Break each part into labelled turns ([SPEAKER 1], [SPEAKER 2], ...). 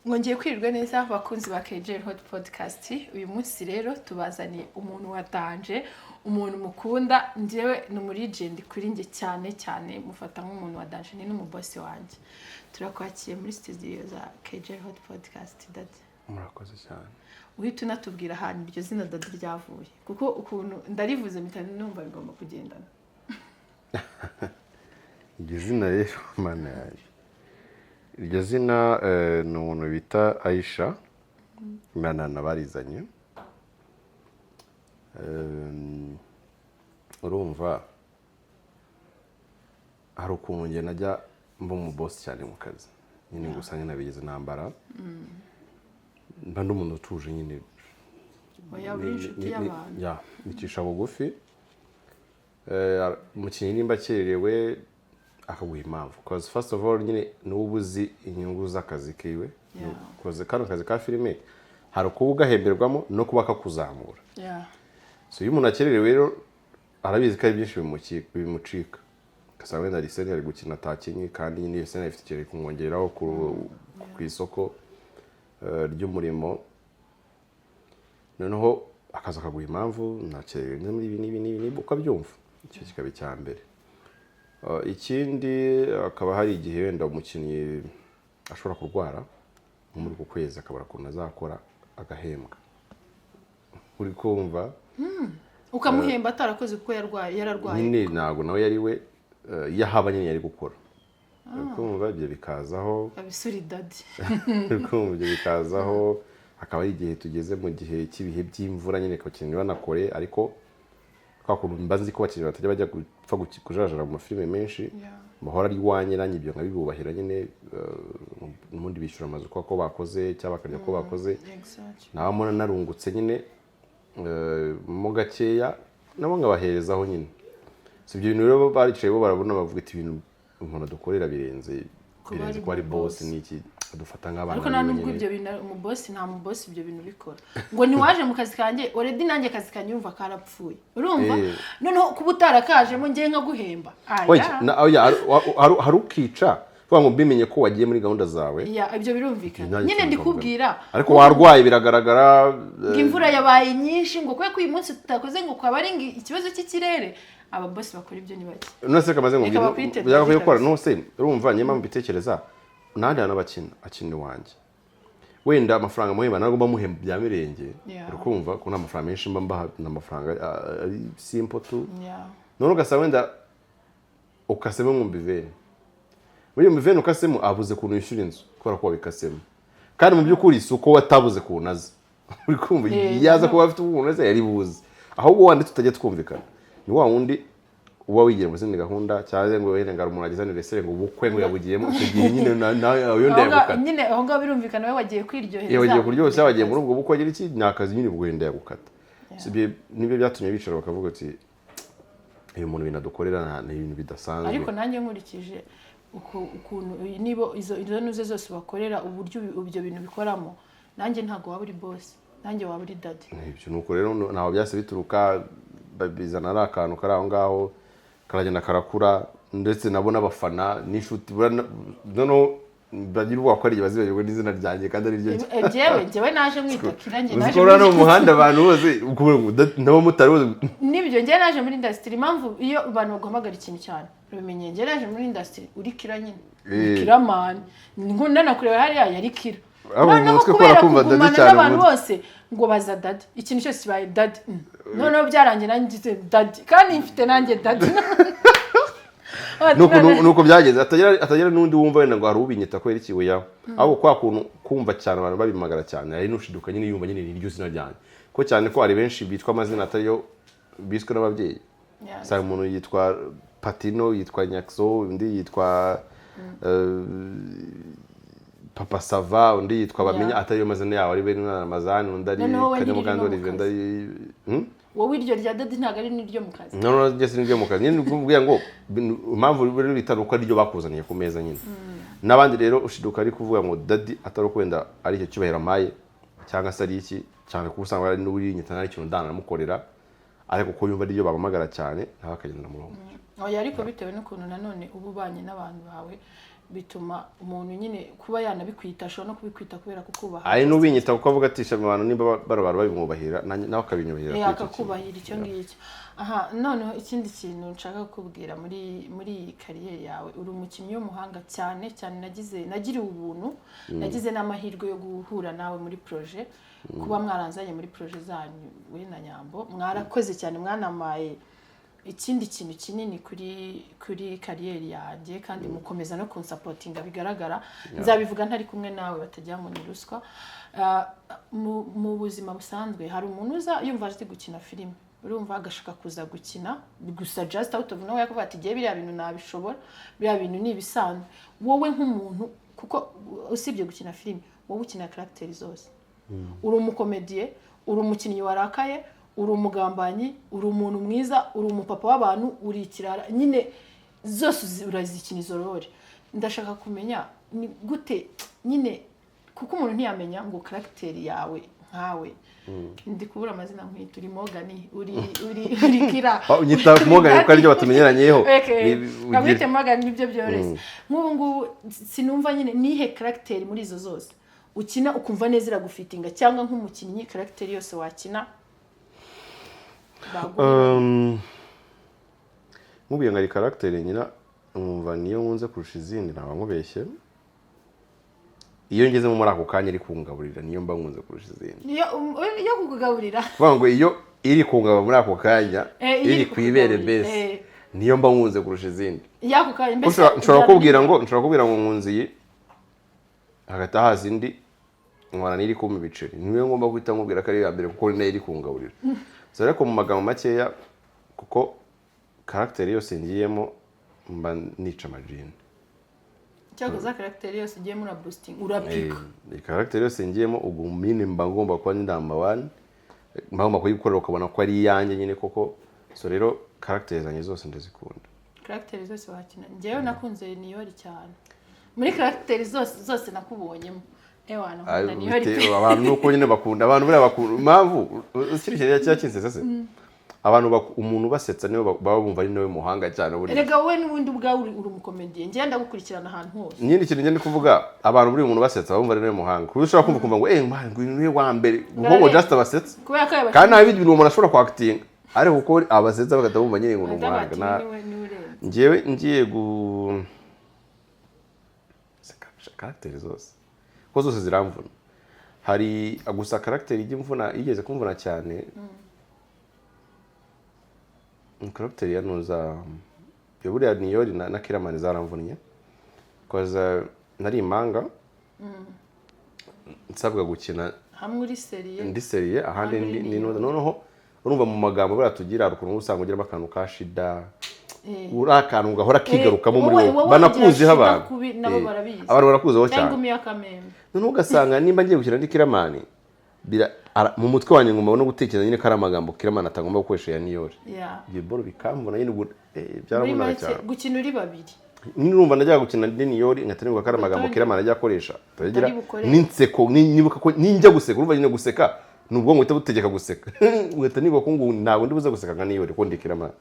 [SPEAKER 1] Mwongeye kwirirwa neza, abakunzi ba KJ Hot Podcast. Uyu munsi rero tubazaniye umuntu watanje, umuntu mukunda. Njyewe ni umu legend kuri njye cyane cyane, mufata nk'umuntu wa danger, ni n'umubosi wanjye. Turakwakiye muri studio za KJ Hot Podcast, Daddy.
[SPEAKER 2] Murakoze cyane.
[SPEAKER 1] Uhita unatubwira ahantu iryo zina Daddy ryavuye, kuko ukuntu ndarivuze mpita numva bigomba kugendana.
[SPEAKER 2] Iryo zina rero, Mana yanjye, iryo zina ni umuntu bita Aisha na Nana barizanye. Urumva hari ukuntu njye najya mba umubosi cyane mu kazi nyine, gusa nyine nabigeze ntambara, mba ndi umuntu utuje nyine.
[SPEAKER 1] Oya, uri inshuti y'abantu.
[SPEAKER 2] Ya, nicisha bugufi. Umukinnyi nimba akererewe akaguha impamvu, because first of all nyine ni uba uzi inyungu z'akazi kiwe. Because kano kazi ka filime hari ukuba ugahemberwamo no kuba kakuzamura. So iyo umuntu akererewe rero arabizi ko ari byinshi bimucika, ugasanga wenda hari scene ari gukina atakinye, kandi nyine iyo scene ifite ikintu iri kumwongereraho ku isoko ry'umurimo. Noneho akaza akaguha impamvu: "Nakererewe muri ibi n'ibi n'ibi n'ibi," ukabyumva. Icyo kikaba icya mbere. Ikindi hakaba hari igihe wenda umukinnyi ashobora kurwara nko muri uku kwezi, akabura ukuntu azakora agahembwa, uri kumva?
[SPEAKER 1] Ukamuhemba atarakoze kuko yarwaye, yararwaye?
[SPEAKER 2] Nyine ntabwo nawe yari we, iyo ahaba nyine yari gukora, uri kumva? Ibyo bikazaho.
[SPEAKER 1] Abisuri Daddy.
[SPEAKER 2] Uri kumva? Ibyo bikazaho, hakaba ari igihe tugeze mu gihe cy'ibihe by'imvura nyine, abakinnyi banakore, ariko kwa kuntu mba nzi ko abakinnyi batajya bajya gupfa kujarajara mu mafilime menshi, bahora ari iwanjye, nanjye ibyo nkabibubahira nyine. Ubundi bishyura amazu ko bakoze cyangwa bakarya ko bakoze. Naba mbona narungutse nyine mo gakeya, nabo nkabaherezaho nyine. Si ibyo bintu rero baricaye bo barabona, bavuga ati: "Ibintu umuntu adukorera birenze
[SPEAKER 1] Kuba
[SPEAKER 2] birenze
[SPEAKER 1] ari
[SPEAKER 2] kuba ari
[SPEAKER 1] boss."
[SPEAKER 2] Boss ni iki, adufata nk'abana
[SPEAKER 1] Ariko nta
[SPEAKER 2] biwe
[SPEAKER 1] nubwo
[SPEAKER 2] nyine.
[SPEAKER 1] Ibyo bintu umubosi, nta mubosi ibyo bintu bikora ngo ntiwaje mu kazi kanjye. Already nanjye akazi kanjye yumva karapfuye, urumva? Noneho kuba utarakajemo ngewe nkaguhemba.
[SPEAKER 2] Oya,
[SPEAKER 1] Aya.
[SPEAKER 2] oya, hari ukica vuga ngo mbimenye ko wagiye muri gahunda zawe.
[SPEAKER 1] Ya, ibyo birumvikana.
[SPEAKER 2] Nanjye
[SPEAKER 1] Nyine
[SPEAKER 2] sinzi
[SPEAKER 1] ndikubwira.
[SPEAKER 2] Ariko warwaye biragaragara.
[SPEAKER 1] Ngo imvura yabaye nyinshi, ngo kubera ko uyu munsi tutakoze, ngo kwaba ari ngo ikibazo cy'ikirere. Ababosi bakora ibyo ni bake.
[SPEAKER 2] None se kamaze ngo
[SPEAKER 1] Reka bakwite
[SPEAKER 2] byagakwiye gukora.
[SPEAKER 1] Daddy.
[SPEAKER 2] None se urumva niyo mpamvu mbitekereza, n'ahandi hantu abakina akina iwanjye, wenda amafaranga muhemba ntabwo mba muhemba bya mirenge. Uri kumva ko nta mafaranga menshi mba mbaha, ni amafaranga ari simple tu. None ugasanga wenda ukasemo 20,000, muri iyo 20,000 ukasemo abuze ukuntu yishyura inzu kubera ko wabikasemo, kandi mu by'ukuri si uko watabuze ukuntu aza, uri kumva? Yaza kuba afite ukuntu aza yari buze, ahubwo wandi tutajya twumvikana ni wa wundi uba wigira mu zindi gahunda, cyangwa ngo wenda ngo umuntu ageze anniversaire, ngo ubukwe ngo yabugiyemo, icyo gihe nyine nawe yo
[SPEAKER 1] Aho ngaho
[SPEAKER 2] ndayagukata.
[SPEAKER 1] Nyine aho ngaho birumvikana, we wagiye kwiryohereza.
[SPEAKER 2] Iyo wagiye kuryoshya, wagiye muri ubwo bukwe, wagira iki, ni akazi nyine, ubwo wenda yagukata. So ibyo nibyo byatumye bicara bakavuga ati: "Uyu muntu ibintu adukorera ni ibintu bidasanzwe."
[SPEAKER 1] Ariko nanjye nkurikije ukuntu niba izo nuze zose bakorera, uburyo ibyo bintu bikoramo, nanjye ntabwo waba uri boss, nanjye waba uri daddy.
[SPEAKER 2] Ibyo nuko rero ntaho byase bituruka, babizana ari akantu kari aho ngaho, karagenda karakura, ndetse nabo n'abafana n'inshuti noneho bagira ubwoba ko ari igihe bazibagirwa n'izina ryanjye kandi ari ryo.
[SPEAKER 1] Njyewe naje mwita Kira, njye
[SPEAKER 2] Uzi
[SPEAKER 1] naje
[SPEAKER 2] ko uriya no mu
[SPEAKER 1] muri
[SPEAKER 2] muhanda abantu bose ukuvuga ngo n'abamotari bose.
[SPEAKER 1] Nibyo, njyewe naje muri industry. Impamvu iyo abantu baguhamagara ikintu cyane urabimenye, njyewe naje muri industry uri Kira nyine. Ni Kira man, nkunda nakureba hariya yari Kira.
[SPEAKER 2] Abo mu
[SPEAKER 1] Noneho
[SPEAKER 2] mutwe
[SPEAKER 1] kubera
[SPEAKER 2] kubera kumva Daddy
[SPEAKER 1] kugumana
[SPEAKER 2] cyane mu
[SPEAKER 1] n'abantu
[SPEAKER 2] mutwe.
[SPEAKER 1] bose ngo baza Daddy, ikintu cyose kibaye Daddy. Noneho byarangiye nanjye ngize Daddy, kandi mfite nanjye Daddy.
[SPEAKER 2] Nuko byageze atagira n'undi wumva wenda ngo hari ubinyita kubera iki, oya. Ahubwo kwa kuntu kumva cyane abantu babimagara cyane, hari n'ushiduka nyine yumva nyine ni iryo zina ryanjye, ko cyane ko hari benshi bitwa amazina atariyo biswe n'ababyeyi. Usanga umuntu yitwa Patino, yitwa Nyakso, undi yitwa Papa Sava, undi yitwa Bamenya, atariyo mazina yabo, ari bene Ramazani, undi ari
[SPEAKER 1] Noneho wowe
[SPEAKER 2] Kanyamuganda
[SPEAKER 1] ntiriri no mu
[SPEAKER 2] Olivier, undi ari
[SPEAKER 1] Wowe iryo rya Daddy ntabwo ari n'iryo mu kazi.
[SPEAKER 2] No, njye sinibyo mu kazi nyine, kubwira ngo impamvu rero bita uko ariryo bakuzaniye ku meza nyine. N'abandi rero ushiduka ari kuvuga ngo Daddy, atari uko wenda ari icyo cyubahiro amaye cyangwa se ari iki cyane, kuko usanga ari n'urinyita nta ikintu ndanamukorera, ariko kuko yumva ariryo bampamagara cyane, nawe akagendera muri uwo mucyo.
[SPEAKER 1] Oya, ariko bitewe n'ukuntu nanone uba ubanye n'abantu bawe. Bituma umuntu nyine kuba yanabikwita, ashobora no kubikwita kubera kukubaha.
[SPEAKER 2] Ari n'ubinyita kuko avuga ati: "Shema, abantu nimba bano bantu babimwubahira, nawe akabinyubahira
[SPEAKER 1] Eh,
[SPEAKER 2] kuri icyo kintu."
[SPEAKER 1] Akakubahira icyo ngicyo. Aha noneho ikindi kintu nshaka kukubwira muri iyi career yawe, uri umukinnyi w'umuhanga cyane cyane. Nagiriwe ubuntu, nagize n'amahirwe yo guhura nawe muri projet, kuba mwaranzanye muri projet zanyu, we na Nyambo, mwarakoze cyane, mwanamaye ikindi kintu kinini kuri career yanjye, kandi mukomeza no kunsupportinga bigaragara. Nzabivuga ntari kumwe nawe batagira ngo ni ruswa. Ah, mu buzima busanzwe hari umuntu uza yumva azi gukina filime, urumva, agashaka kuza gukina gusa just out of nowhere, akavuga ati: "Ngiye biriya bintu nabishobora, biriya bintu ni ibisanzwe." Wowe nk'umuntu, kuko usibye gukina filime, wowe ukina caractère zose: uri umukomediye, uri umukinnyi warakaye, uri umugambanyi, uri umuntu mwiza, uri umupapa w'abantu, uri ikirara, nyine zose urazikina izo role. Ndashaka kumenya ni gute nyine, kuko umuntu ntiyamenya ngo caractère yawe nkawe, ndi kubura amazina nkwita, uri Morgan, uri Kira.
[SPEAKER 2] Ah, unyita
[SPEAKER 1] uri
[SPEAKER 2] Morgan kuko aribyo
[SPEAKER 1] Daddy.
[SPEAKER 2] batumenyeranyeho.
[SPEAKER 1] Okay. Bamwite Morgan, nibyo byoroshye. Nk'ubu ngubu sinumva nyine nihe caractère muri izo zose ukina ukumva neza iragufittinga, cyangwa nk'umukinnyi caractère yose wakina baguha?
[SPEAKER 2] Nkubwiye ngo ari caractère nyina nkumva niyo nkunze kurusha izindi, ntabwo nkubeshye. Iyo ngezemo muri ako kanya iri kungaburira, niyo mba nkunze kurusha izindi.
[SPEAKER 1] Niyo iyo kukugaburira.
[SPEAKER 2] Kuvuga ngo iyo iri kungaburira muri ako kanya,
[SPEAKER 1] Eh, iyo
[SPEAKER 2] iri
[SPEAKER 1] iri
[SPEAKER 2] ku ibere
[SPEAKER 1] kukugaburira,
[SPEAKER 2] mbese,
[SPEAKER 1] eh.
[SPEAKER 2] niyo mba nkunze kurusha izindi.
[SPEAKER 1] Y'ako kanya mbese.
[SPEAKER 2] Nshobora kukubwira ngo, nshobora kubwira ngo nkunze iyi, hagati haza indi nkora n'iri kumpa ibiceri, niyo ngomba guhita nkubwira ko ari iya mbere kuko ni nayo iri kungaburira. So ariko mu magambo makeya, kuko caractère yose ngiyemo mba nica amajini.
[SPEAKER 1] Cyakoze caractère yose ugiye muri boosting, urapika.
[SPEAKER 2] Eh, caractère yose ngiyemo ubwo mine mba ngomba kuba ni number one, mba ngomba kuyikorera ukabona ko ari iyanjye nyine koko. So rero caractère zanjye zose ndazikunda.
[SPEAKER 1] Caractère zose wakina. Njyewe nakunze Niyori cyane muri caractère zose zose nakubonyemo. Ewana, nkunda Niyori pe.
[SPEAKER 2] Abantu nuko nyine bakunda abantu, buriya bakunda impamvu ukiri kintu kiba kinsetsa se, abantu umuntu ubasetsa niwe baba bumva ari nawe muhanga cyane buriya.
[SPEAKER 1] Erega wowe n'ubundi ubwawe uri umukomediye, njyewe ndagukurikirana ahantu hose.
[SPEAKER 2] Nyine ikintu ngenda kuvuga, abantu buri umuntu basetsa baba bumva ari nawe muhanga, kuko ushobora kumva ukumva ngo eh man, ngo uyu niwe wa mbere kuko ngo just abasetsa.
[SPEAKER 1] Kubera ko yabashinzwe.
[SPEAKER 2] Kandi nta bindi bintu umuntu ashobora kwactinga, ariko kuko abasetsa bagahita bumva nyine ngo ni umuhanga.
[SPEAKER 1] Bati niwe urenze.
[SPEAKER 2] Njyewe ngiye gu caractère zose, kuko zose ziramvuna. Hari gusa caractère ijya imvuna, yigeze kumvuna cyane, ni caractère ya nuza ya buriya Niyori na Kiramani zaramvunnye, koza nari impanga nsabwa gukina.
[SPEAKER 1] Hamwe uri sérieux.
[SPEAKER 2] Ndi sérieux, ahandi
[SPEAKER 1] Ahandi uri
[SPEAKER 2] ni nuza. Noneho urumva mu magambo buriya tugira hari ukuntu usanga ugiramo akantu ka shida,
[SPEAKER 1] Eh.
[SPEAKER 2] uri akantu gahora kigarukamo muri
[SPEAKER 1] Wowe-
[SPEAKER 2] wowe,
[SPEAKER 1] wowe
[SPEAKER 2] banakuziho
[SPEAKER 1] ugira shida
[SPEAKER 2] abantu.
[SPEAKER 1] kubi, nabo
[SPEAKER 2] Eh,
[SPEAKER 1] barabizi.
[SPEAKER 2] abantu barakuziho
[SPEAKER 1] Cyangwa
[SPEAKER 2] cyane.
[SPEAKER 1] ingumi y'akamembe.
[SPEAKER 2] Noneho ugasanga nimba ngiye gukina ndi Kiramani, mu mutwe wanjye ngomba no gutekereza nyine ko ari amagambo Kiramani atagomba gukoresha ya Niyori. Ibyo boro bikamvuna nyine ubwo,
[SPEAKER 1] Muri
[SPEAKER 2] byaravunaga
[SPEAKER 1] make
[SPEAKER 2] cyane.
[SPEAKER 1] gukina uri babiri.
[SPEAKER 2] Nyine urumva najyaga gukina ndi Niyori, nkahita nibuka ko ari amagambo
[SPEAKER 1] Utari-
[SPEAKER 2] Kiramani ajya akoresha turagira
[SPEAKER 1] utari bukoreshe.
[SPEAKER 2] n'inseko, nibuka ko ninjya guseka, urumva nyine guseka ni ubwonko buhita butegeka guseka, ugahita nibuka ko ngo ntabwo ndi buze guseka nka Niyori kuko ndi Kiramani.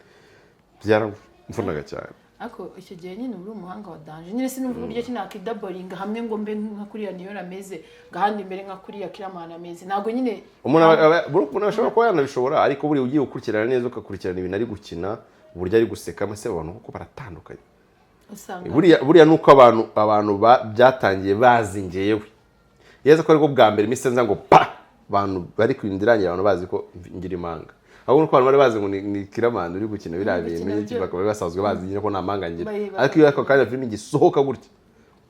[SPEAKER 2] Byaramvunaga cyane.
[SPEAKER 1] Ariko icyo gihe nyine uri umuhanga wa danger nyine. Sinumva uburyo ki nakidoublinga hamwe ngo mbe nka kuriya Niyori ameze, ngo ahandi mbere nka kuriya Kiramani ameze, ntabwo nyine.
[SPEAKER 2] Umuntu ashobora kuba yanabishobora, ariko buriya ugiye gukurikirana neza, ugakurikirana ibintu ari gukina, uburyo ari gusekamo se, abantu kuko baratandukanye.
[SPEAKER 1] Usanga
[SPEAKER 2] Buriya nuko abantu byatangiye bazi ngewe yeza ko aribwo bwa mbere mise nza ngo pa, abantu bari kurinda irangira, abantu bazi ko ngira impanga, ahubwo nuko abantu bari bazi ngo ni Kiramani uri gukina biriya
[SPEAKER 1] Uri
[SPEAKER 2] bintu
[SPEAKER 1] gukina
[SPEAKER 2] nyine,
[SPEAKER 1] byo.
[SPEAKER 2] bakaba basanzwe bazi nyine ko nta mpanga ngira.
[SPEAKER 1] Ariko
[SPEAKER 2] Ariko iyo ako kanya filime igisohoka gutya,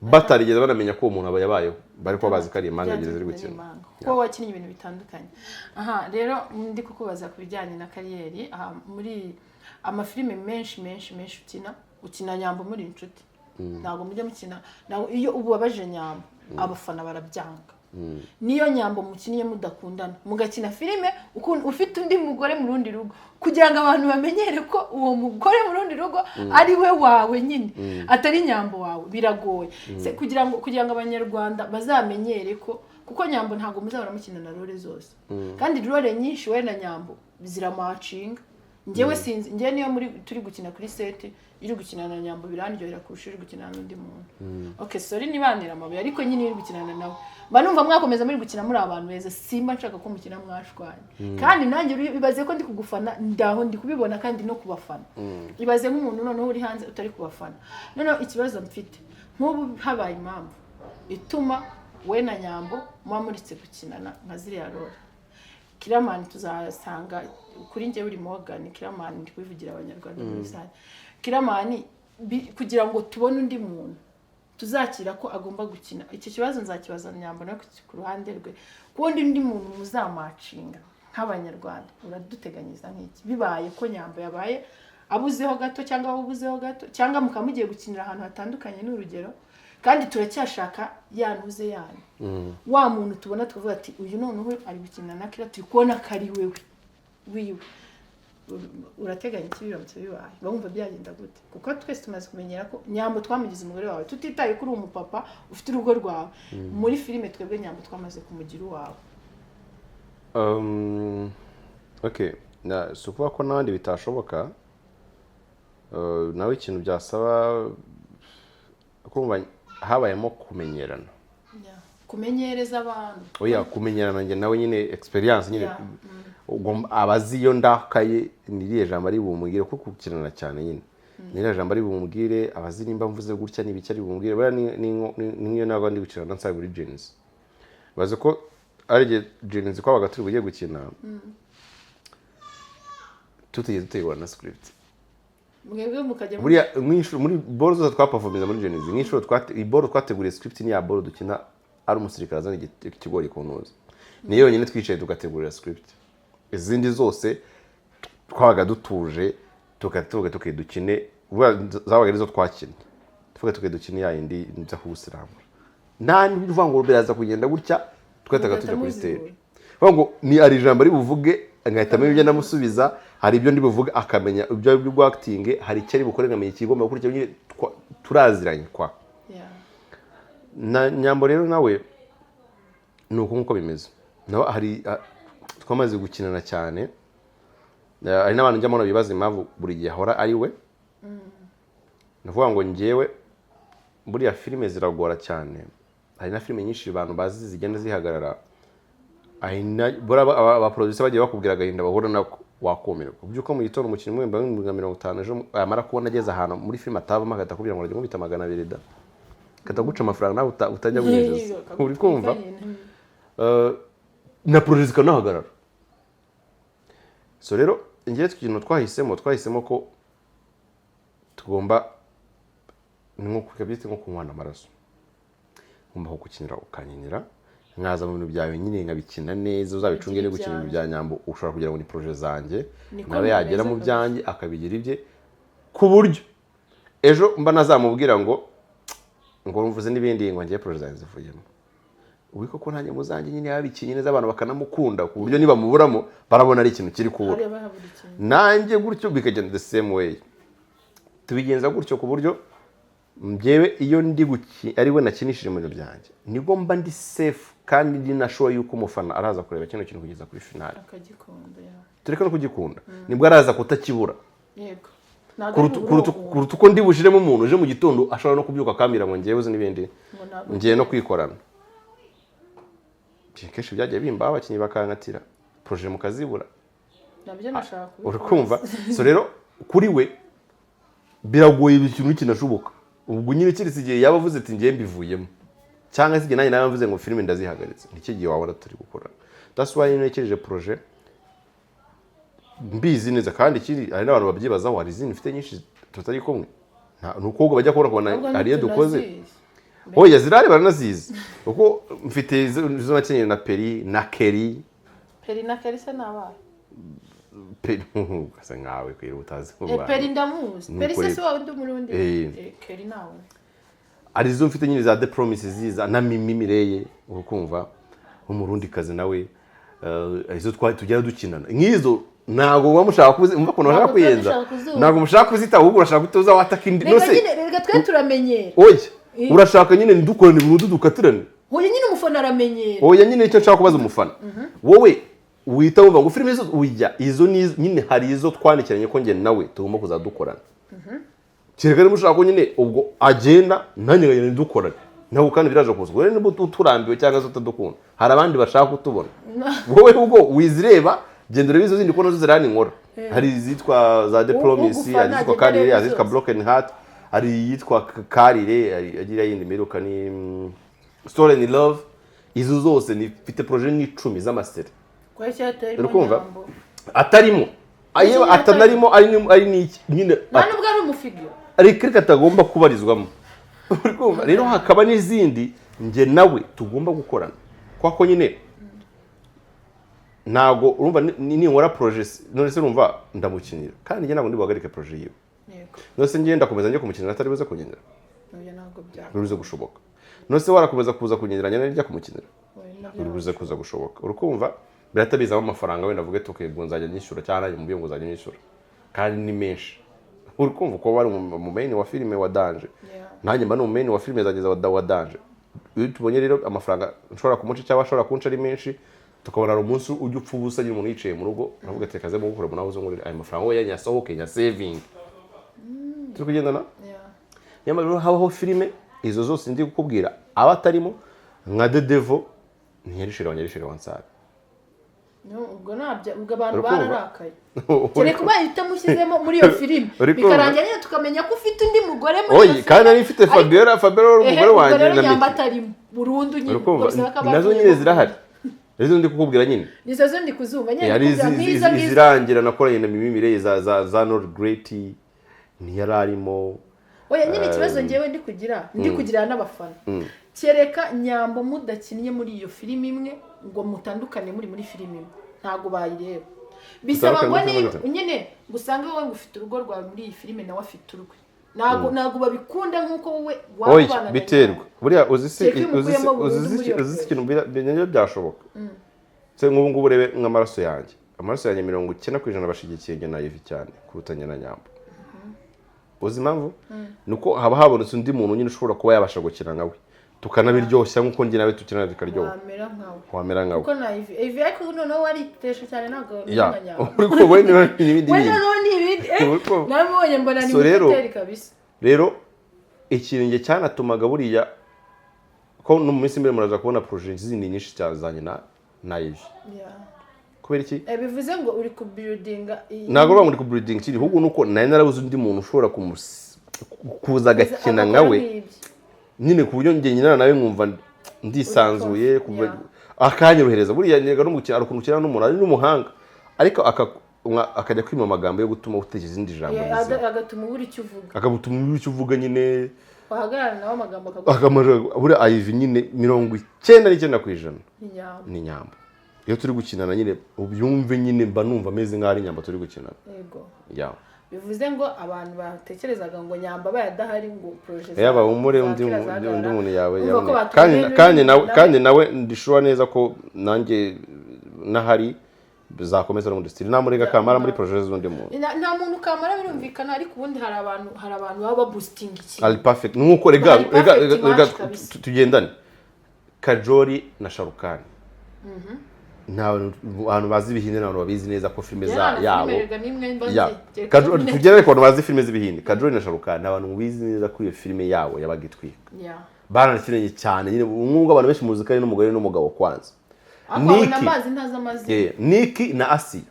[SPEAKER 2] batarigeze banamenya ko uwo muntu aba yabayeho, bari kuba bazi ko ari impanga ebyiri ziri
[SPEAKER 1] Byanze
[SPEAKER 2] gukina.
[SPEAKER 1] impanga. Kuko wakinnye ibintu bitandukanye. Aha rero ndi kukubaza ku bijyanye na career. Aha muri amafilime menshi menshi menshi ukina, ukina Nyambo muri inshuti, ntabwo mujya mukina ntabwo. Iyo ubabaje Nyambo abafana barabyanga. Niyo Nyambo mukinnye mudakundana, mugakina filime ufite undi mugore mu rundi rugo, kugira ngo abantu bamenyere ko uwo mugore mu rundi rugo ari we wawe nyine, atari Nyambo wawe, biragoye. Se, kugira ngo Abanyarwanda bazamenyere ko, kuko Nyambo ntabwo muzahora mukina na role zose, kandi role nyinshi we na Nyambo ziramatchinga. Njyewe sinzi, njyewe niyo muri turi gukina kuri set, iri gukina na Nyambo birandyohera kurusha uri gukina n'undi muntu. Okay, sorry nibanira amabuye, ariko nyine iyo uri gukinana nawe mba numva mwakomeza muri gukina muri abantu beza. Simba nshaka ko mukina mwashwanye. Kandi nanjye ibaze ko ndi kugufana, ndaho ndi kubibona kandi no kubafana. Ibaze nk'umuntu noneho uri hanze utari kubafana. Noneho ikibazo mfite, nk'ubu habaye impamvu ituma we na Nyambo muba muritse gukinana nka ziriya role, Kiramani tuzasanga kuri njye uri Morgan Kiramani, ndi kubivugira Abanyarwanda muri rusange, Kiramani kugira ngo tubone undi muntu tuzakira ko agomba gukina, icyo kibazo nzakibaza Nyambo nawe ku ruhande rwe, kubona undi muntu muzamacinga nk'Abanyarwanda uraduteganyiriza nk'iki bibaye ko Nyambo yabaye abuzeho gato cyangwa wowe ubuzeho gato, cyangwa mukaba mugiye gukinira ahantu hatandukanye, ni urugero, kandi turacyashaka ya ntuze yanyu, wa muntu tubona tukavuga ati uyu noneho ari gukina na Kira, turi kubona ko ari wewe wiwe. Urateganya iki biramutse bibaye? Uba wumva byagenda gute? Kuko twese tumaze kumenyera ko Nyambo twamugize umugore wawe, tutitaye ko uri umupapa ufite urugo rwawe. Muri filime twebwe Nyambo twamaze kumugira uwawe.
[SPEAKER 2] Okay, si ukuvuga ko n'abandi bitashoboka. Nawe ikintu byasaba kumva habayemo kumenyerana.
[SPEAKER 1] Kumenyereza abantu.
[SPEAKER 2] Oya, kumenyerana njye nawe nyine, experience nyine. Ugomba abazi iyo ndakaye ni iriya jambo ari bumubwire, kuko gukinana cyane nyine ni iriya jambo ari bumubwire, abazi nimba mvuze gutya n'ibiki ari bumubwire. Buriya ni nk'iyo ntabwo ndi gukina na Nsabi muri Gen-Z, bazi ko ari igihe Gen-Z twabaga turi bugiye gukina tutigeze dutegura na script.
[SPEAKER 1] Mwebwe mukajya
[SPEAKER 2] Buriya muri boro zose twaperforminze muri Gen-Z, nk'inshuro iboro twateguriye script ni ya boro dukina ari umusirikare azana ikigori ku ntuza, niyo yonyine twicaye tugategurira script. Izindi zose twabaga dutuje, tugatuga tuki dukine. Buriya zabaga arizo twakinnye, tuvuga tuki dukine ya yindi nza kugusiramura, nta n'uvuga ngo biraza kugenda gutya, twahitaga
[SPEAKER 1] Mugahita
[SPEAKER 2] tujya kuri
[SPEAKER 1] muzibura.
[SPEAKER 2] stage. Vuga ngo ni ari ijambo ari buvuge ngahitamo ibyo ndamusubiza, hari ibyo ndi buvuge akamenya ibyo ari bwo acting, hari icyo ari bukore nkamenya ikigomba gukurikira. Nyine turaziranye kwa na Nyambo rero nawe ni uko nguko bimeze. Nawe hari twamaze gukinana cyane. Hari n'abantu njya mbona bibaza impamvu buri gihe ahora ari we. Ni ukuvuga ngo njyewe buriya filime ziragora cyane, hari na filime nyinshi abantu bazi zigenda zihagarara. Hari buriya abaproducer bagiye bakubwira agahinda bahura nako, wakumirwa. Ubyuka mu gitondo umukinnyi umuhemba 50,000, ejo yamara kubona ageze ahantu muri filime atabamo agahita akubwira ngo arajya nkubita 200 da, agahita aguca amafaranga nawe utajya winjiza, uri kumva? Na projet zikanahagarara. So rero ngewe ikintu twahisemo ko tugomba, ni nko byita nko kunywana amaraso, ngomba kugukinira ukankinira, nkaza mu bintu byawe nyine nkabikina neza, uzabicunge. No gukina ibintu bya Nyambo ushobora kugira ngo ni projet zanjye.
[SPEAKER 1] Niko
[SPEAKER 2] Nawe yagera mu
[SPEAKER 1] bimeze.
[SPEAKER 2] byanjye akabigira ibye, ku buryo ejo mba nazamubwira ngo mvuze n'ibindi, ngo ngiye projet zanjye zivuyemo, ubu koko nanjye muzanjye nyine yabikinye neza, abantu bakanamukunda, ku buryo nibamuburamo barabona ari ikintu kiri kubura.
[SPEAKER 1] Hariya bahabura ikintu.
[SPEAKER 2] Nanjye gutyo bikagenda the same way, tubigenza gutyo ku buryo njyewe iyo ndi ari we nakinishije mu bintu byanjye, nibwo mba ndi safe kandi ndi na sure yuko umufana araza kureba kino kintu kugeza kuri finale.
[SPEAKER 1] Akagikunda ya.
[SPEAKER 2] Tureke no kugikunda, nibwo araza kutakibura.
[SPEAKER 1] Yego. Ntabwo ari uburo.
[SPEAKER 2] Kuruta uko ndi bushiremo umuntu uje mu gitondo ashobora no kubyuka akambwira ngo ngewe uzi n'ibindi,
[SPEAKER 1] Ngo ntabwo
[SPEAKER 2] ngiye no kwikorana. Kenshi byagiye bimbaho, abakinnyi bakankatira projet mukazibura.
[SPEAKER 1] Nabyo nashaka kubikora.
[SPEAKER 2] Uri kumva? So rero kuri we biragoye, ikintu kinashoboka ubwo nyine keretse igihe yaba avuze ati ngiye mbivuyemo, cyangwa se igihe nanjye naba mvuze ngo filime ndazihagaritse, nicyo gihe wabona turi gukora. That's why ntekereje projet mbizi neza. Kandi ikindi, hari n'abantu babyibazaho, hari izindi mfite nyinshi tutari kumwe. Ni uko bajya kubona kubona
[SPEAKER 1] Ahubwo
[SPEAKER 2] hari iyo dukoze.
[SPEAKER 1] ntitunazizi.
[SPEAKER 2] Oya, zirahari, baranazizi, kuko mfite izo nakenyeye na Peri na Keri.
[SPEAKER 1] Peri na Keri se ni abahe?
[SPEAKER 2] Peri ugasa nkawe kwira utazi mu
[SPEAKER 1] Eh,
[SPEAKER 2] Rwanda.
[SPEAKER 1] Peri ndamuzi.
[SPEAKER 2] Ni
[SPEAKER 1] Peri se
[SPEAKER 2] ukuri.
[SPEAKER 1] si wa wundi Umurundi?
[SPEAKER 2] Eh.
[SPEAKER 1] Eh, Keri nawe.
[SPEAKER 2] Hari izo mfite nyine za The Promise ziza na Mimi Mireye, ukumva umurundi kazi nawe, izo tugera dukinana nk'izo ntabwo muba mushaka kuzi, umva ukuntu bashaka
[SPEAKER 1] Ntabwo tuba
[SPEAKER 2] kuyenza.
[SPEAKER 1] dushaka kuzumva.
[SPEAKER 2] Ntabwo mushaka kuzita, ahubwo urashaka kutuza wataka indi
[SPEAKER 1] Reka
[SPEAKER 2] no se.
[SPEAKER 1] nyine, reka twe turamenyera.
[SPEAKER 2] Oya, urashaka nyine ntidukorane burundu, dukatirane.
[SPEAKER 1] Oya nyine, umufana aramenyera.
[SPEAKER 2] Oya nyine, icyo nshaka kubaza umufana, wowe Wihita wumva ngo filime zose ujya izo ni nyine, hari izo twandikiranye ko njye nawe tugomba kuzadukorana. Kereka niba ushaka ko nyine ubwo agenda, nanjye nkagenda dukorane ntabwo, kandi biraje kuza. Ubwo rero niba uturambiwe cyangwa se utadukunda, hari abandi bashaka kutubona. Wowe ubwo wizireba, genda urebe izo zindi ko nazo ziraninkora. Hari izitwa za The Promise,
[SPEAKER 1] Ugufana
[SPEAKER 2] hari izitwa
[SPEAKER 1] agenda
[SPEAKER 2] Karire,
[SPEAKER 1] areba
[SPEAKER 2] hari izitwa
[SPEAKER 1] zose.
[SPEAKER 2] Broken Heart, hari iyitwa Karire, hari agira yindi mperuka ni Stolen Love. Izo zose ni mfite projet nk'icumi z'amaseri.
[SPEAKER 1] Kwa cyatarimo
[SPEAKER 2] Uri kumva?
[SPEAKER 1] Nyambo.
[SPEAKER 2] Atarimo. Ayewe
[SPEAKER 1] Iki
[SPEAKER 2] atanarimo, ari n'iki nyine.
[SPEAKER 1] Nta nubwo ari umufigure.
[SPEAKER 2] Ari kirika atagomba kubarizwamo. Uri kumva? Rero hakaba n'izindi njye nawe tugomba gukorana, kwa ko nyine ntago urumva ninkora projet, none se urumva ndamukinira, kandi njye ntabwo ndi buhagarike projet yiwe. None se njye ndakomeza njye kumukinira atari buze kunkinira?
[SPEAKER 1] Oya, ntabwo byaba.
[SPEAKER 2] Biri buze gushoboka? None se warakomeza kuza kunkinira njye njya kumukinira?
[SPEAKER 1] Oya, nabyo.
[SPEAKER 2] Biri buze kuza gushoboka? Urikumva, birahita bizamo amafaranga. Wenda avuge tuke ngo nzajya nyishyura, cyangwa nanjye mubwiye ngo nzajya nyishyura, kandi ni menshi. Uri kumva ko wari mu main wa filime wa danger?
[SPEAKER 1] Yeah.
[SPEAKER 2] Nanjye mba ni umu wa filime zanjye wa danger. Iyo tubonye rero amafaranga nshobora kumuca cyangwa ashobora kunca ari menshi, tukabona hari umunsi ujya upfa ubusa nyine, umuntu yicaye mu rugo, uravuga ati kaze mu gukora, nawe uzongorere ayo mafaranga, we nyasohoke nya saving turi kugendana.
[SPEAKER 1] Yeah.
[SPEAKER 2] Niyo mpamvu rero habaho filime izo zose ndi kukubwira aba atarimo, nka The Devil ntiyarishira wanyarishira wansabe.
[SPEAKER 1] No, ubwo nabyo, ubwo abantu
[SPEAKER 2] Uri kumva?
[SPEAKER 1] bararakaye, kereka ubaye utamushyizemo muri iyo filime,
[SPEAKER 2] Uri kumva?
[SPEAKER 1] bikarangira nyine tukamenya ko ufite undi mugore muri iyo
[SPEAKER 2] Oye,
[SPEAKER 1] filime.
[SPEAKER 2] kandi nari mfite Fabiola. Fabiola wari
[SPEAKER 1] Ehe,
[SPEAKER 2] umugore
[SPEAKER 1] ubwo
[SPEAKER 2] wanjye
[SPEAKER 1] rero
[SPEAKER 2] na
[SPEAKER 1] Nyamba
[SPEAKER 2] Miki.
[SPEAKER 1] atarimo burundu nyine.
[SPEAKER 2] Uri kumva?
[SPEAKER 1] Ubwo bisaba ko
[SPEAKER 2] Nazo
[SPEAKER 1] abavuyemo.
[SPEAKER 2] nyine zirahari, izo ndi kukubwira nyine.
[SPEAKER 1] Nizo zo ndi kuzumva nyine.
[SPEAKER 2] Hari
[SPEAKER 1] ndikubwira nk'izo ngizo.
[SPEAKER 2] izirangira nakoranye na Mimi Mireille, za Not Great, ntiyari arimo.
[SPEAKER 1] Oya nyine, ikibazo ngewe ndi kugira n'abafana, kereka Nyambo mudakinnye muri iyo filime imwe ngo mutandukane muri filime imwe, ntabwo bayireba. Bisaba ngo
[SPEAKER 2] Mutandukane muri
[SPEAKER 1] niba
[SPEAKER 2] filime gute?
[SPEAKER 1] nyine ngo usange wowe ngo ufite urugo rwawe muri iyi filime, nawe afite urwe, ntabwo babikunda nk'uko wowe waba
[SPEAKER 2] Oya,
[SPEAKER 1] ubana na
[SPEAKER 2] biterwa.
[SPEAKER 1] Nyambo.
[SPEAKER 2] Buriya uzi si
[SPEAKER 1] Kereka iyo
[SPEAKER 2] uzi si
[SPEAKER 1] umukuyemo burundu
[SPEAKER 2] uzi
[SPEAKER 1] muri
[SPEAKER 2] si
[SPEAKER 1] iyo
[SPEAKER 2] uzi si
[SPEAKER 1] projet.
[SPEAKER 2] ikintu nabyo byashoboka se? Nk'ubu ngubu urebe nk'amaraso yanjye, amaraso yanjye 90% bashigikiye njye na Ivy cyane kuruta njye na Nyambo. Uzi impamvu? Ni uko haba habonetse undi muntu nyine ushobora kuba yabasha gukina nkawe, tukanabiryoshya nk'uko njye nawe tukina bikaryoha.
[SPEAKER 1] Wamera nkawe.
[SPEAKER 2] Wamera nkawe.
[SPEAKER 1] Kuko na Ivy, Ivy ariko noneho waritesha cyane, ntabwo
[SPEAKER 2] Ya.
[SPEAKER 1] na Nyambo.
[SPEAKER 2] Uri kumva n'ibindi
[SPEAKER 1] We
[SPEAKER 2] bintu.
[SPEAKER 1] noneho ni ibindi, eh.
[SPEAKER 2] Uri kumva?
[SPEAKER 1] Nabibonye mbona ni
[SPEAKER 2] So rero-
[SPEAKER 1] muteteri kabisa.
[SPEAKER 2] Rero ikintu njye cyanatumaga buriya ko no mu minsi imbere muraza kubona projet zindi nyinshi cyane zanjye na Ivy. Kubera iki?
[SPEAKER 1] Eh, bivuze ngo uri kubuildinga
[SPEAKER 2] Ntabwo bavuga ngo ndi kubuilding ikindi, ahubwo nuko nari narabuze undi muntu ushobora kuza agakina nkawe nyine, ku buryo njye nyina nawe nkumva ndisanzuye, akanyorohereza. Buriya njyega no gukina, hari ukuntu ukina n'umuntu ari n'umuhanga, ariko akajya kwima amagambo yo gutuma utekereza irindi jambo rizima.
[SPEAKER 1] Agatuma ubura icyo uvuga.
[SPEAKER 2] Akagutuma ubura icyo uvuga nyine.
[SPEAKER 1] Wahagarara nawe amagambo akaguha.
[SPEAKER 2] Akamaro buriya Ivy nyine 99%
[SPEAKER 1] Inyama.
[SPEAKER 2] ni Nyambo. Iyo turi gukinana nyine ubyumve nyine, mba numva ameze nk'aho ari Nyambo turi gukinana.
[SPEAKER 1] Yego.
[SPEAKER 2] Ya.
[SPEAKER 1] Bivuze ngo abantu batekerezaga ngo Nyamba abaye adahari ngo projet
[SPEAKER 2] Yaba umure
[SPEAKER 1] za
[SPEAKER 2] undi
[SPEAKER 1] kera
[SPEAKER 2] undi muntu yawe
[SPEAKER 1] Urumva ko
[SPEAKER 2] yaboneka.
[SPEAKER 1] batubwiye
[SPEAKER 2] Kandi nawe
[SPEAKER 1] nawe-
[SPEAKER 2] kandi nawe ndishura neza ko nanjye nahari zakomeza no muri style namurega kamara muri projet z'undi muntu.
[SPEAKER 1] Nta muntu kamara, birumvikana, ariko ubundi hari abantu baba baboostinga ikintu.
[SPEAKER 2] Ari perfect nuko rega
[SPEAKER 1] Ari
[SPEAKER 2] rega
[SPEAKER 1] perfect
[SPEAKER 2] rega
[SPEAKER 1] match kabisa.
[SPEAKER 2] Tugendane Kajori na Sharukani ni abantu bazi ibihinde, ni abantu babizi neza ko filime za
[SPEAKER 1] Njye nta na
[SPEAKER 2] yabo
[SPEAKER 1] filime rega n'imwe mba
[SPEAKER 2] Ya.
[SPEAKER 1] nzi. Kereka
[SPEAKER 2] Tugere ku bantu bazi filime z'ibihinde, Kajori na Sharukani ni abantu bizi neza ko iyo filime yabo yabaga itwika. Baranakinanye cyane nyine, nk'ubwo abantu benshi muzi ko ari n'umugore n'umugabo kwanza.
[SPEAKER 1] Ariko abona
[SPEAKER 2] Niki.
[SPEAKER 1] amazi ntazi amazina.
[SPEAKER 2] Yeah, Niki na Asiya.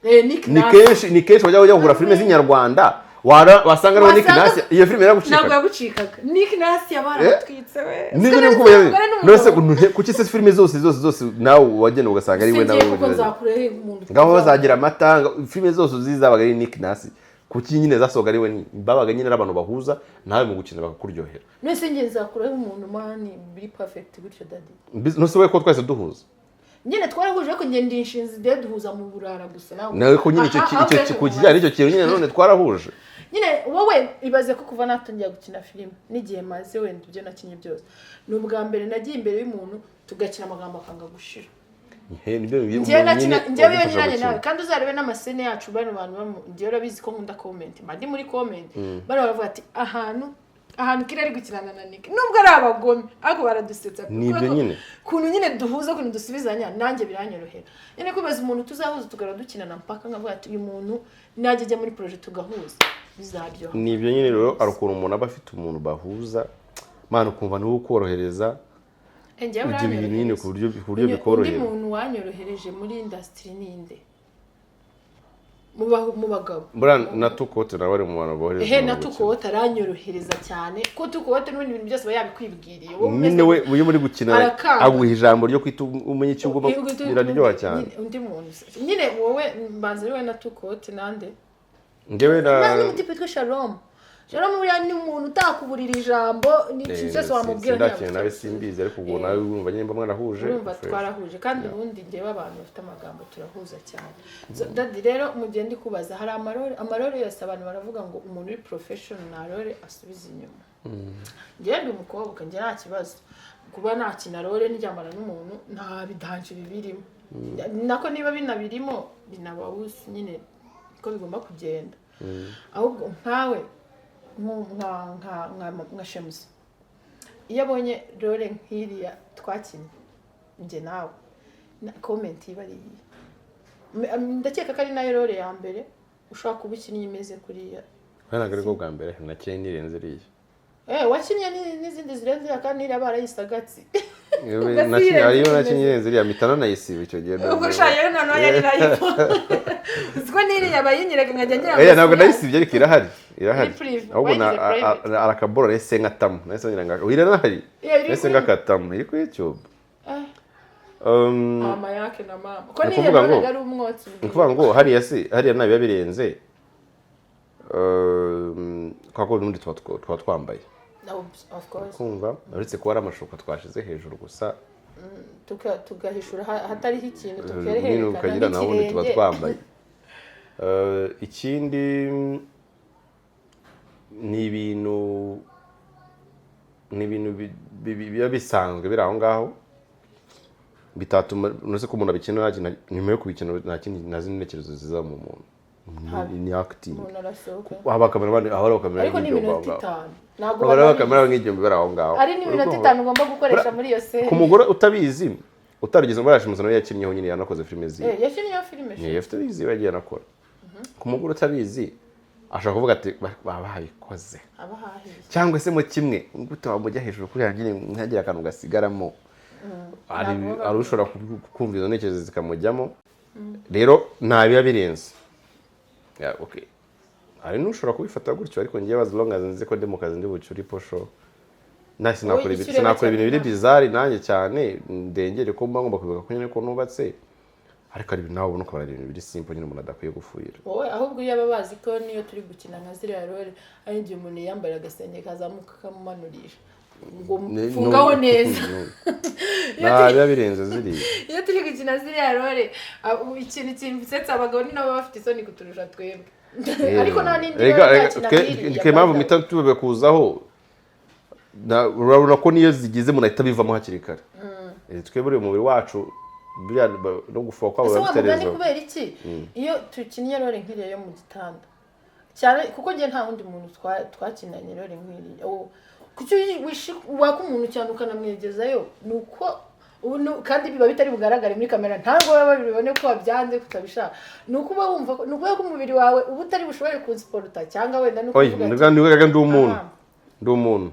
[SPEAKER 1] Eh, Nick
[SPEAKER 2] Ni
[SPEAKER 1] na
[SPEAKER 2] kenshi, ni kenshi bajya kugura filime z'inyarwanda, wasanga ariho Nick na
[SPEAKER 1] Wasanga-
[SPEAKER 2] Asiya, iyo filime
[SPEAKER 1] Ntabwo
[SPEAKER 2] yaragucikaga.
[SPEAKER 1] yagucikaga. Nick na Asiya barabatwitse we.
[SPEAKER 2] Nibyo
[SPEAKER 1] Siko
[SPEAKER 2] uri
[SPEAKER 1] nari
[SPEAKER 2] kuvuga.
[SPEAKER 1] umugore n'umugabo.
[SPEAKER 2] None se kuki se filime zose zose zose nawe wagenda ugasanga ari we
[SPEAKER 1] Singiye
[SPEAKER 2] nawe?
[SPEAKER 1] kuko nzakure umuntu.
[SPEAKER 2] Ngaho bazagira amata, filime zose uzi zabaga ari Nick na Asiya, kuki nyine zasohoka ari we? Babaga nyine ari abantu bahuza nawe mu gukina bakakuryohera.
[SPEAKER 1] None se njye nzakuraho umuntu man biri perfect gutyo, daddy?
[SPEAKER 2] None se wowe ko twese duhuza?
[SPEAKER 1] Nyine twarahuje, ariko njye ndi inshinzi de duhuza mu burara gusa nawe.
[SPEAKER 2] Nawe ko nyine icyo
[SPEAKER 1] Aha,
[SPEAKER 2] icyo
[SPEAKER 1] aho
[SPEAKER 2] ku kijyanye n'icyo kintu nyine none twarahuje.
[SPEAKER 1] Nyine wowe ibaze ko kuva natangira gukina filime n'igihe maze, wenda ibyo nakinnye byose, ni ubwa mbere nagiye imbere y'umuntu tugakina amagambo akanga gushira.
[SPEAKER 2] He, nibyo
[SPEAKER 1] Njyewe
[SPEAKER 2] umuntu
[SPEAKER 1] nakina
[SPEAKER 2] nyine
[SPEAKER 1] njyewe iyo
[SPEAKER 2] agufasha
[SPEAKER 1] nyiranye
[SPEAKER 2] gukina.
[SPEAKER 1] nawe, kandi uzarebe n'amascene yacu, bano bantu njyewe urabizi ko nkunda comment, mba ndi muri comment, bano baravuga ati ahantu Ahantu kiri ari gukinana na Nick, nubwo ari abagome, ariko baradusetsa.
[SPEAKER 2] Ni ibyo
[SPEAKER 1] Kubera ko
[SPEAKER 2] nyine.
[SPEAKER 1] ukuntu nyine duhuza, ukuntu dusubizanya, nanjye biranyorohera nyine kwibaza umuntu tuzahuza, tugahora dukinana mpaka nkavuga ati uyu muntu najya ajya muri projet tugahuza, bizaryoha.
[SPEAKER 2] Ni ibyo nyine. Rero hari ukuntu umuntu aba afite umuntu bahuza, mwana, ukumva niwe ukorohereza.
[SPEAKER 1] Njyewe
[SPEAKER 2] Ibyo bintu nyine ku buryo
[SPEAKER 1] Undi
[SPEAKER 2] bikorohera.
[SPEAKER 1] muntu wanyorohereje muri industry ninde mu bagabo?
[SPEAKER 2] Buriya na Tukote nawe ari mu bantu bohereza
[SPEAKER 1] Ehe,
[SPEAKER 2] umuntu
[SPEAKER 1] na
[SPEAKER 2] gukina.
[SPEAKER 1] Tukote aranyorohereza cyane, ko Tukote n'ibindi bintu byose aba yabikwibwiriye. Wowe
[SPEAKER 2] Nyine
[SPEAKER 1] umeze
[SPEAKER 2] we iyo muri gukina
[SPEAKER 1] Arakanga.
[SPEAKER 2] aguha ijambo ryo kwita, umenya icyo ugomba. Biraryoha cyane.
[SPEAKER 1] Nyine, undi muntu se- nyine wowe mbanza ari wowe na Tukote nande?
[SPEAKER 2] Njyewe na
[SPEAKER 1] N'umutipe witwa Shalom. Shalom buriya ni umuntu utakuburira ijambo, ni ikintu cyose wamubwira.
[SPEAKER 2] Sindakina nawe, simbizi, ariko ubwo nawe urumva nyine mba mwarahuje.
[SPEAKER 1] Urumva
[SPEAKER 2] Fresh.
[SPEAKER 1] twarahuje, kandi ubundi njyewe abantu bafite amagambo turahuza cyane. So, Daddy, rero mu gihe ndi kubaza, hari amarole, amarole yose abantu baravuga ngo umuntu uri professional nta role asubiza inyuma. Njyewe ndi umukobwa, njye nta kibazo kuba nakina role ndyamana n'umuntu, nta bidanje bibirimo. Nako niba binabirimo binaba wusi nyine ko bigomba kugenda. Ahubwo nkawe nka Shemusa, iyo abonye role nk'iriya twakinnye njye nawe, na comment iba ari iyihe? Ndakeka ko ari nayo role ya mbere ushobora kuba ukinnye imeze kuriya.
[SPEAKER 2] Ntabwo ari bwo bwa mbere nakinnye nirenze iriya.
[SPEAKER 1] Wakinnye n'izindi zirenze iriya, kandi iriya barayise agatsi.
[SPEAKER 2] Nakinnye, ariyo nakinnye irenze iriya, mpita nanayisiba icyo gihe.
[SPEAKER 1] Ubwo shayo noneho yari nayo, uziko n'iriya bayinyereka nkajya ngira ngo
[SPEAKER 2] Oya, ntabwo nayisibye, ariko irahari, irahari.
[SPEAKER 1] Iri private,
[SPEAKER 2] Ahubwo
[SPEAKER 1] wayigize private.
[SPEAKER 2] Arakaboro nahise nkatamo, nahise ngira ngo irahari.
[SPEAKER 1] Yeah, iri
[SPEAKER 2] Nahise
[SPEAKER 1] kuri-
[SPEAKER 2] ngakatamo, iri kuri YouTube.
[SPEAKER 1] Mama yake na mama ko
[SPEAKER 2] Ni
[SPEAKER 1] n'iriya
[SPEAKER 2] ukuvuga ngo-
[SPEAKER 1] nabonaga ari umwotsi.
[SPEAKER 2] Ni ukuvuga ngo hariya si hariya nta biba birenze, kwa ko n'ubundi tuba twambaye.
[SPEAKER 1] No, of course.
[SPEAKER 2] Kumva uretse kuba ari amashuka twashize hejuru gusa.
[SPEAKER 1] Tugahishura hatariho ikintu,
[SPEAKER 2] Nyine
[SPEAKER 1] tukerekana
[SPEAKER 2] ukagira naho ubundi tuba
[SPEAKER 1] n'ikirenge.
[SPEAKER 2] twambaye. Ikindi ni ibintu biba bisanzwe biri aho ngaho, bitatuma uretse ko umuntu abikina nta kintu, nyuma yo kubikina nta kindi, nta zindi ntekerezo ziza mu muntu. Ni acting.
[SPEAKER 1] Umuntu arasohoka.
[SPEAKER 2] Haba kamera, haba hariho kamera
[SPEAKER 1] Ariko ni
[SPEAKER 2] nk'igihumbi aho
[SPEAKER 1] iminota
[SPEAKER 2] ngaho.
[SPEAKER 1] 5, ntabwo
[SPEAKER 2] Haba hariho
[SPEAKER 1] banabizi.
[SPEAKER 2] kamera nk'igihumbi bari aho ngaho.
[SPEAKER 1] Ari n'iminota
[SPEAKER 2] Urumva?
[SPEAKER 1] 5 ugomba gukoresha muri iyo
[SPEAKER 2] Ku
[SPEAKER 1] scene.
[SPEAKER 2] mugore utabizi, utarigeze muri Rashimusa, nawe yakinnyeho nyine, yanakoze filime ziwe.
[SPEAKER 1] Yakinnyeho filime.
[SPEAKER 2] Ni afite iziwe yagiye anakora. Ku mugore utabizi ashobora kuvuga ati baba babikoze
[SPEAKER 1] Aba hahiye.
[SPEAKER 2] cyangwa se mu kimwe gute wamujya hejuru kuriya nyine ntihagire akantu gasigaramo. Hari
[SPEAKER 1] Ntabwo
[SPEAKER 2] hari ushobora kumva izo ntekerezo zikamujyamo. Rero nta biba birenze. Yeah, okay. Hari n'ushobora kubifata gutyo, ariko njyewe as long as nzi ko ndi mu kazi, ndi bucyure iposho, na sinakora
[SPEAKER 1] Wowe icyo ureba
[SPEAKER 2] sinakora ibintu biri
[SPEAKER 1] cyane.
[SPEAKER 2] bizarre nanjye cyane ndengere ko mba ngomba kwibuka ko nyine ko nubatse, ariko hari ibintu nawe ubona ukabona ari ibintu biri simple nyine umuntu adakwiye gufuhira.
[SPEAKER 1] Wowe ahubwo iyo aba bazi ko niyo turi gukina nka ziriya role, hari igihe umuntu yiyambarira agasenge kazamuka kamumanurisha ngo fungaho neza.
[SPEAKER 2] Nta biba birenze ziriya.
[SPEAKER 1] Iyo turi gukina ziriya role, ikintu kinsetsa, abagabo ni nabo bafite isoni kuturusha twebwe, ariko nta n'indi
[SPEAKER 2] Rega,
[SPEAKER 1] role
[SPEAKER 2] rega,
[SPEAKER 1] utakina nk'iriya.
[SPEAKER 2] Twe impamvu mpita tubikuzaho, urabona ko niyo zigize umuntu ahita abivamo hakiri kare. Twe buriya umubiri wacu buriya no gufuha kwabo
[SPEAKER 1] Ese
[SPEAKER 2] biba
[SPEAKER 1] wa
[SPEAKER 2] bifite
[SPEAKER 1] mugani,
[SPEAKER 2] raison.
[SPEAKER 1] kubera iki iyo tukinnye role nk'iriya yo mu gitanda cyane, kuko njye nta wundi muntu twakinanye role nk'iriya. Kuki waka umuntu cyane ukanamwegezayo, ni uko ubu kandi biba bitari bugaragare muri kamera, ntabwo baba babibone ko wabyanze kutabishaka, ni uko uba wumva ni ukubera ko umubiri wawe uba utari bushobore kunsiporuta, cyangwa wenda ni
[SPEAKER 2] Oya,
[SPEAKER 1] ukuvuga ati
[SPEAKER 2] ndi umuntu.
[SPEAKER 1] Aha.
[SPEAKER 2] Ndi umuntu.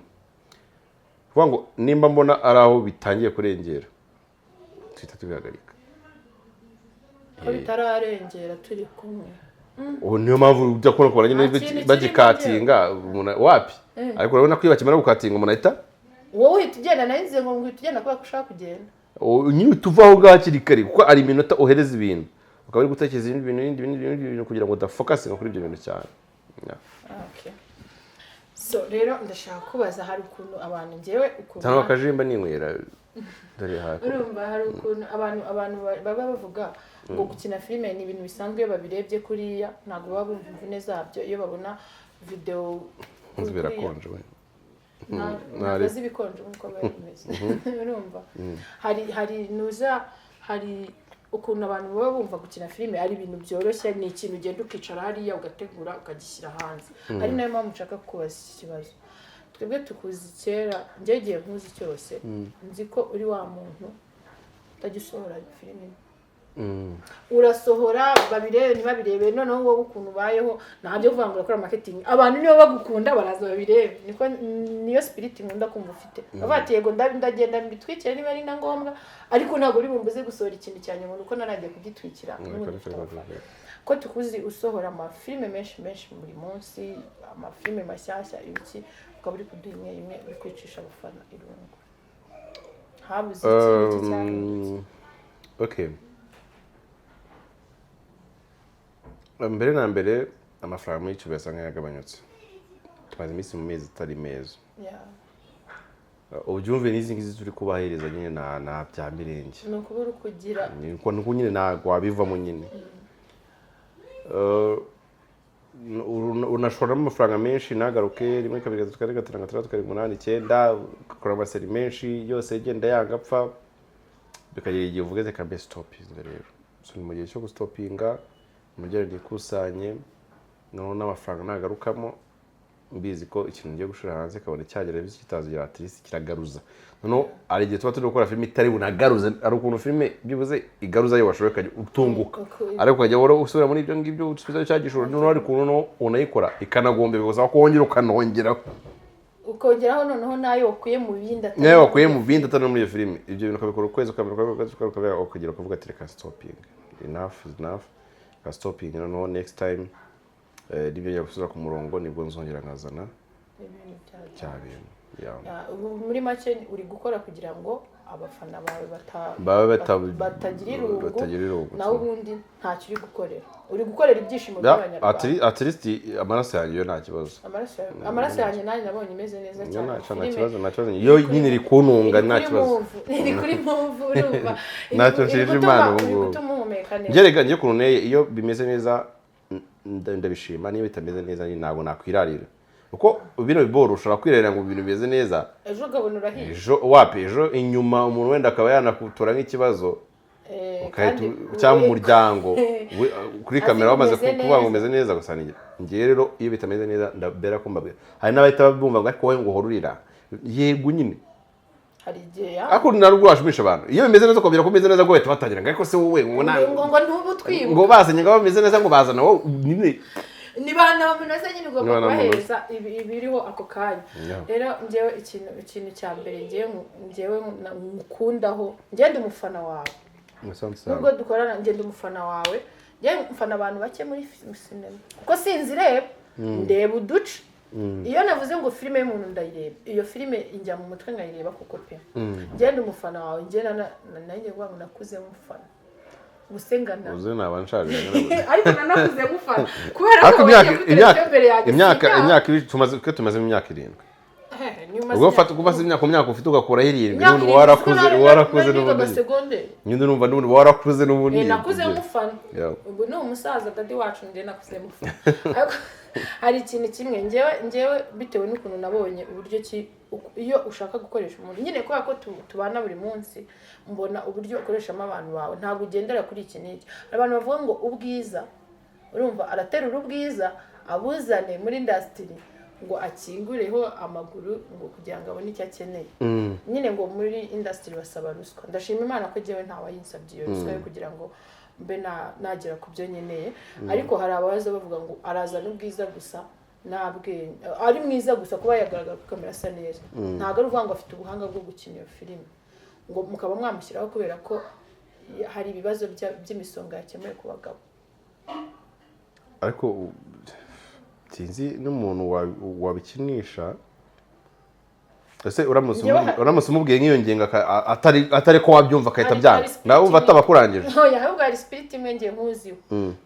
[SPEAKER 2] Kuvuga ngo nimba mbona ari aho bitangiye kurengera, tuhita tubihagarika.
[SPEAKER 1] Ko bitararengera turi kumwe.
[SPEAKER 2] Ubu niyo mpamvu ujya kubona kubona nyine
[SPEAKER 1] Nta kintu
[SPEAKER 2] bagikatinga umuntu wapi, ariko urabona ko iyo bakimara gukatinga umuntu ahita
[SPEAKER 1] Wowe uhita ugenda, nayo nzi ngo uhita ugenda kubera ko ushaka kugenda.
[SPEAKER 2] Nyine uhita uva aho ngaho hakiri kare, kuko ari iminota ohereza ibintu, ukaba uri gutekereza ibindi bintu, ibindi bintu, ibindi bintu, kugira ngo udafokasinga kuri ibyo bintu cyane. Yeah.
[SPEAKER 1] Okay. So rero ndashaka kubaza, hari ukuntu abantu, njyewe ukuntu
[SPEAKER 2] Cyangwa akajimba ninywera dore hakurya.
[SPEAKER 1] Urumva hari ukuntu abantu baba bavuga ngo gukina filime ni ibintu bisanzwe, iyo babirebye kuriya ntabwo baba bumva imvune zabyo, iyo babona video
[SPEAKER 2] Inzu
[SPEAKER 1] kuriya.
[SPEAKER 2] birakonje we.
[SPEAKER 1] Ntabwo azi ibikonje nk'uko biba bimeze. Urumva hari nuza, hari ukuntu abantu baba bumva gukina filime ari ibintu byoroshye, ni ikintu ugenda ukicara hariya ugategura ukagishyira hanze. Ari nayo mpamvu nshaka kubaza iki kibazo. Twebwe Twebwe tukuzi kera, njye igihe nkuzi cyose nzi ko uri wa muntu utajya usohora filime. Urasohora babirebe ntibabirebe. Noneho wowe ukuntu ubayeho, ntabyo kuvuga ngo urakora marketing. Abantu niba bagukunda baraza babirebe. Niko niyo spirit nkunda kumva ufite. Bavuga ati: "Yego, ndagenda mbitwikire niba ari na ngombwa, ariko ntabwo uri bumbuze gusohora ikintu cya nyuma uko naragiye kugitwikira." N'ubundi mfite abafana. Ko tukuzi usohora amafilime menshi menshi buri munsi, amafilime mashyashya, ibiki, ukaba uri kuduha imwe imwe, uri kwicisha abafana irungu. Habuze iki? Iki cyahindutse?
[SPEAKER 2] Okay, mbere na mbere amafaranga muri YouTube asa nk'ayagabanyutse. Tumaze iminsi mu mezi atari meza. Ubyumve, n'izi ngizi turi kubahereza nyine na bya mirenge.
[SPEAKER 1] Ni ukubura uko ugira.
[SPEAKER 2] Niko nyine, ntabwo wabivamo nyine. Unashoramo amafaranga menshi ntagaruke. Rimwe, kabiri, gatatu, kane, gatanu, gatandatu, karindwi, umunani, icyenda, ugakora amaseri menshi yose agenda yanga apfa, bikagera igihe uvuga reka mbe stopinga. Rero so ni mu gihe cyo gustopinga, mugere nikusanye, noneho n'amafaranga nagarukamo, mbizi ko ikintu ngiye gushira hanze kabona cyagera kitazigera, at least kiragaruza. Noneho hari igihe tuba turi gukora filime itari bunagaruze. Hari ukuntu filime byibuze igaruza ayo washoboye, ukajya utunguka, ariko ukajya uhora usubira muri ibyo ngibyo, usubizayo cya gishoro. Noneho hari ukuntu noneho unayikora ikanagomba, bigusaba ko wongera ukanongeraho.
[SPEAKER 1] Ukongeraho noneho n'ayo wakuye mu bindi atari
[SPEAKER 2] Nayo wakuye mu bindi atari no muri iyo filime. Ibyo bintu ukabikora ukwezi, ukabikora ukwezi, ukabikora, ukagera ukavuga ati: "Reka stopping, enough is enough, reka stopping." Noneho next time nibyo ngiye gusubira ku murongo, nibwo nzongera nkazana
[SPEAKER 1] ibintu
[SPEAKER 2] cya bintu. Yeah.
[SPEAKER 1] Yeah, ubu muri make uri gukora kugira ngo abafana bawe
[SPEAKER 2] babe
[SPEAKER 1] batagira irungu.
[SPEAKER 2] Batagira irungu.
[SPEAKER 1] Nawe ubundi ntacyo uri gukorera, uri gukorera ibyishimo
[SPEAKER 2] Yeah,
[SPEAKER 1] by'Abanyarwanda.
[SPEAKER 2] At least amaraso yanjye yo nta kibazo.
[SPEAKER 1] Amaraso yanjye nanjye nabonye imeze neza
[SPEAKER 2] Yo
[SPEAKER 1] cyane.
[SPEAKER 2] nta
[SPEAKER 1] Filime
[SPEAKER 2] kibazo, nta kibazo. Yo nyine iri kuntunga,
[SPEAKER 1] iri
[SPEAKER 2] nta
[SPEAKER 1] kuri
[SPEAKER 2] kibazo.
[SPEAKER 1] move, iri kuri move, urumva.
[SPEAKER 2] Ntacyo
[SPEAKER 1] iri
[SPEAKER 2] nshinja Imana ubu
[SPEAKER 1] iri
[SPEAKER 2] ngubu.
[SPEAKER 1] gutuma uhumeka neza.
[SPEAKER 2] Njye rega njye ukuntu nteye, iyo bimeze neza ndabishima, niyo bitameze neza nyine ntabwo nakwirarira, kuko bino biboro ushobora kwirarira ngo ibintu bimeze neza,
[SPEAKER 1] Ejo ukabona urahiye.
[SPEAKER 2] Ejo wapi, ejo inyuma umuntu wenda akaba yanakutura nk'ikibazo, ugahita
[SPEAKER 1] kandi
[SPEAKER 2] cyangwa mu muryango kuri
[SPEAKER 1] Azi
[SPEAKER 2] kamera bamaze
[SPEAKER 1] umeze
[SPEAKER 2] kuvuga ngo
[SPEAKER 1] neza.
[SPEAKER 2] umeze neza gusa. Njye rero iyo bitameze neza ndabera ko mbabwira. Hari n'abahita bumva ngo: "Ariko wowe ngo uhora urira." Yego nyine.
[SPEAKER 1] Hari igihe ya
[SPEAKER 2] Ariko ntabwo washimisha abantu. Iyo bimeze neza ukabwira ko bimeze neza, ngo bahita batangira ngo: "Ariko se wowe ngo
[SPEAKER 1] ngo ntubu twibuka."
[SPEAKER 2] Ngo bazanye ngo bameze neza, ngo bazana wowe nyine.
[SPEAKER 1] Ni ba munoza nyine, ugomba
[SPEAKER 2] Ni ba munoza.
[SPEAKER 1] kubahereza ibiriho ako kanya. Rero njyewe ikintu cya mbere njyewe ngukundaho, njyewe ndi umufana wawe nubwo dukorana. Njye ndi umufana wawe. Njyewe mfana abantu bake muri sinema, kuko sinzireba, ndeba uduce. Iyo navuze ngo filime y'umuntu ndayireba, iyo filime injya mu mutwe nkayireba kuko pe njyewe ndi umufana wawe. Njyewe nanjye kuvuga ngo nakuze mufana ubusengana.
[SPEAKER 2] Uzi naba nshaje.
[SPEAKER 1] Ariko nanakuze mufana kubera ko
[SPEAKER 2] Ariko
[SPEAKER 1] wagiye
[SPEAKER 2] imyaka
[SPEAKER 1] kuri
[SPEAKER 2] imyaka
[SPEAKER 1] televiziyo mbere yanjye.
[SPEAKER 2] imyaka imyaka ibiri tumaze, twe tumaze imyaka 7. Ubwo ufata kuva imyaka ku myaka ufite ugakuraho 7, n'ubundi uba warakuze, uba warakuze n'ubundi.
[SPEAKER 1] Segonderi.
[SPEAKER 2] Nyine urumva n'ubundi uba warakuze n'ubundi.
[SPEAKER 1] Nakuze mufana. Ubu ni umusaza daddy wacu, njye nakuze mufana. Ariko hari ikintu kimwe njyewe bitewe n'ukuntu nabonye uburyo ki iyo ushaka gukoresha umuntu nyine, kubera ko tubana buri munsi, mbona uburyo ukoreshamo abantu bawe. Ntabwo ugendera kuri iki n'iki. Hari abantu bavuga ngo ubwiza, urumva, araterura ubwiza abuzane muri industry ngo akingureho amaguru ngo kugira ngo abone icyo akeneye nyine, ngo muri industry basaba ruswa. Ndashima Imana ko njyewe ntawayinsabye iyo ruswa yo kugira ngo mbe nagera ku byo nkeneye. Ariko hari abaza bavuga ngo arazana ubwiza gusa nta bwenge, ari mwiza gusa, kuba yagaragara kuri kamera asa neza, ntabwo ari ukuvuga ngo afite ubuhanga bwo gukina iyo filime, ngo mukaba mwamushyiraho kubera ko hari ibibazo by'imisonga yakemuye ku bagabo.
[SPEAKER 2] Ariko sinzi n'umuntu wabikinisha. Ese uramutse uramutse umubwiye nk'iyo ngingo atari ko wabyumva, agahita byanga,
[SPEAKER 1] hari spirit
[SPEAKER 2] nawe wumva atabakurangije?
[SPEAKER 1] Oya, ahubwo hari spirit imwe ngiye nkuziho.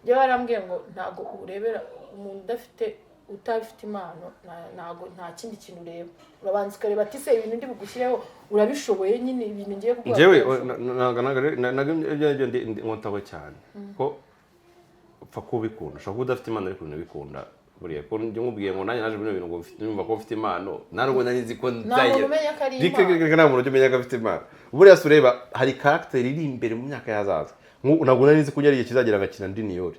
[SPEAKER 1] Njyewe warambwiye ngo ntabwo urebera umuntu udafite, utabifite impano, ntabwo nta kindi kintu ureba. Urabanza ukareba ati: "Se ibintu ndi bugushyireho urabishoboye nyine, ibintu ngiye kuguha
[SPEAKER 2] Njyewe
[SPEAKER 1] urabishoboye?"
[SPEAKER 2] ntabwo ibyo ngibyo nkotaho cyane, ko upfa kubikunda. Ushobora kuba udafite impano ariko ibintu bikunda. Buriya ko njye nkubwiye ngo nanjye naje muri bino bintu ngo numva ko mfite impano, nta nubwo nari nzi ko
[SPEAKER 1] Nta muntu umenya ko ari
[SPEAKER 2] Reka-
[SPEAKER 1] impano.
[SPEAKER 2] Reka, nta muntu ujya umenya ko afite impano. Buriya se ureba hari caractère iri imbere mu myaka y'ahazaza. Ntabwo nari nzi ko ngera igihe kizagera ngakina ndi niyori.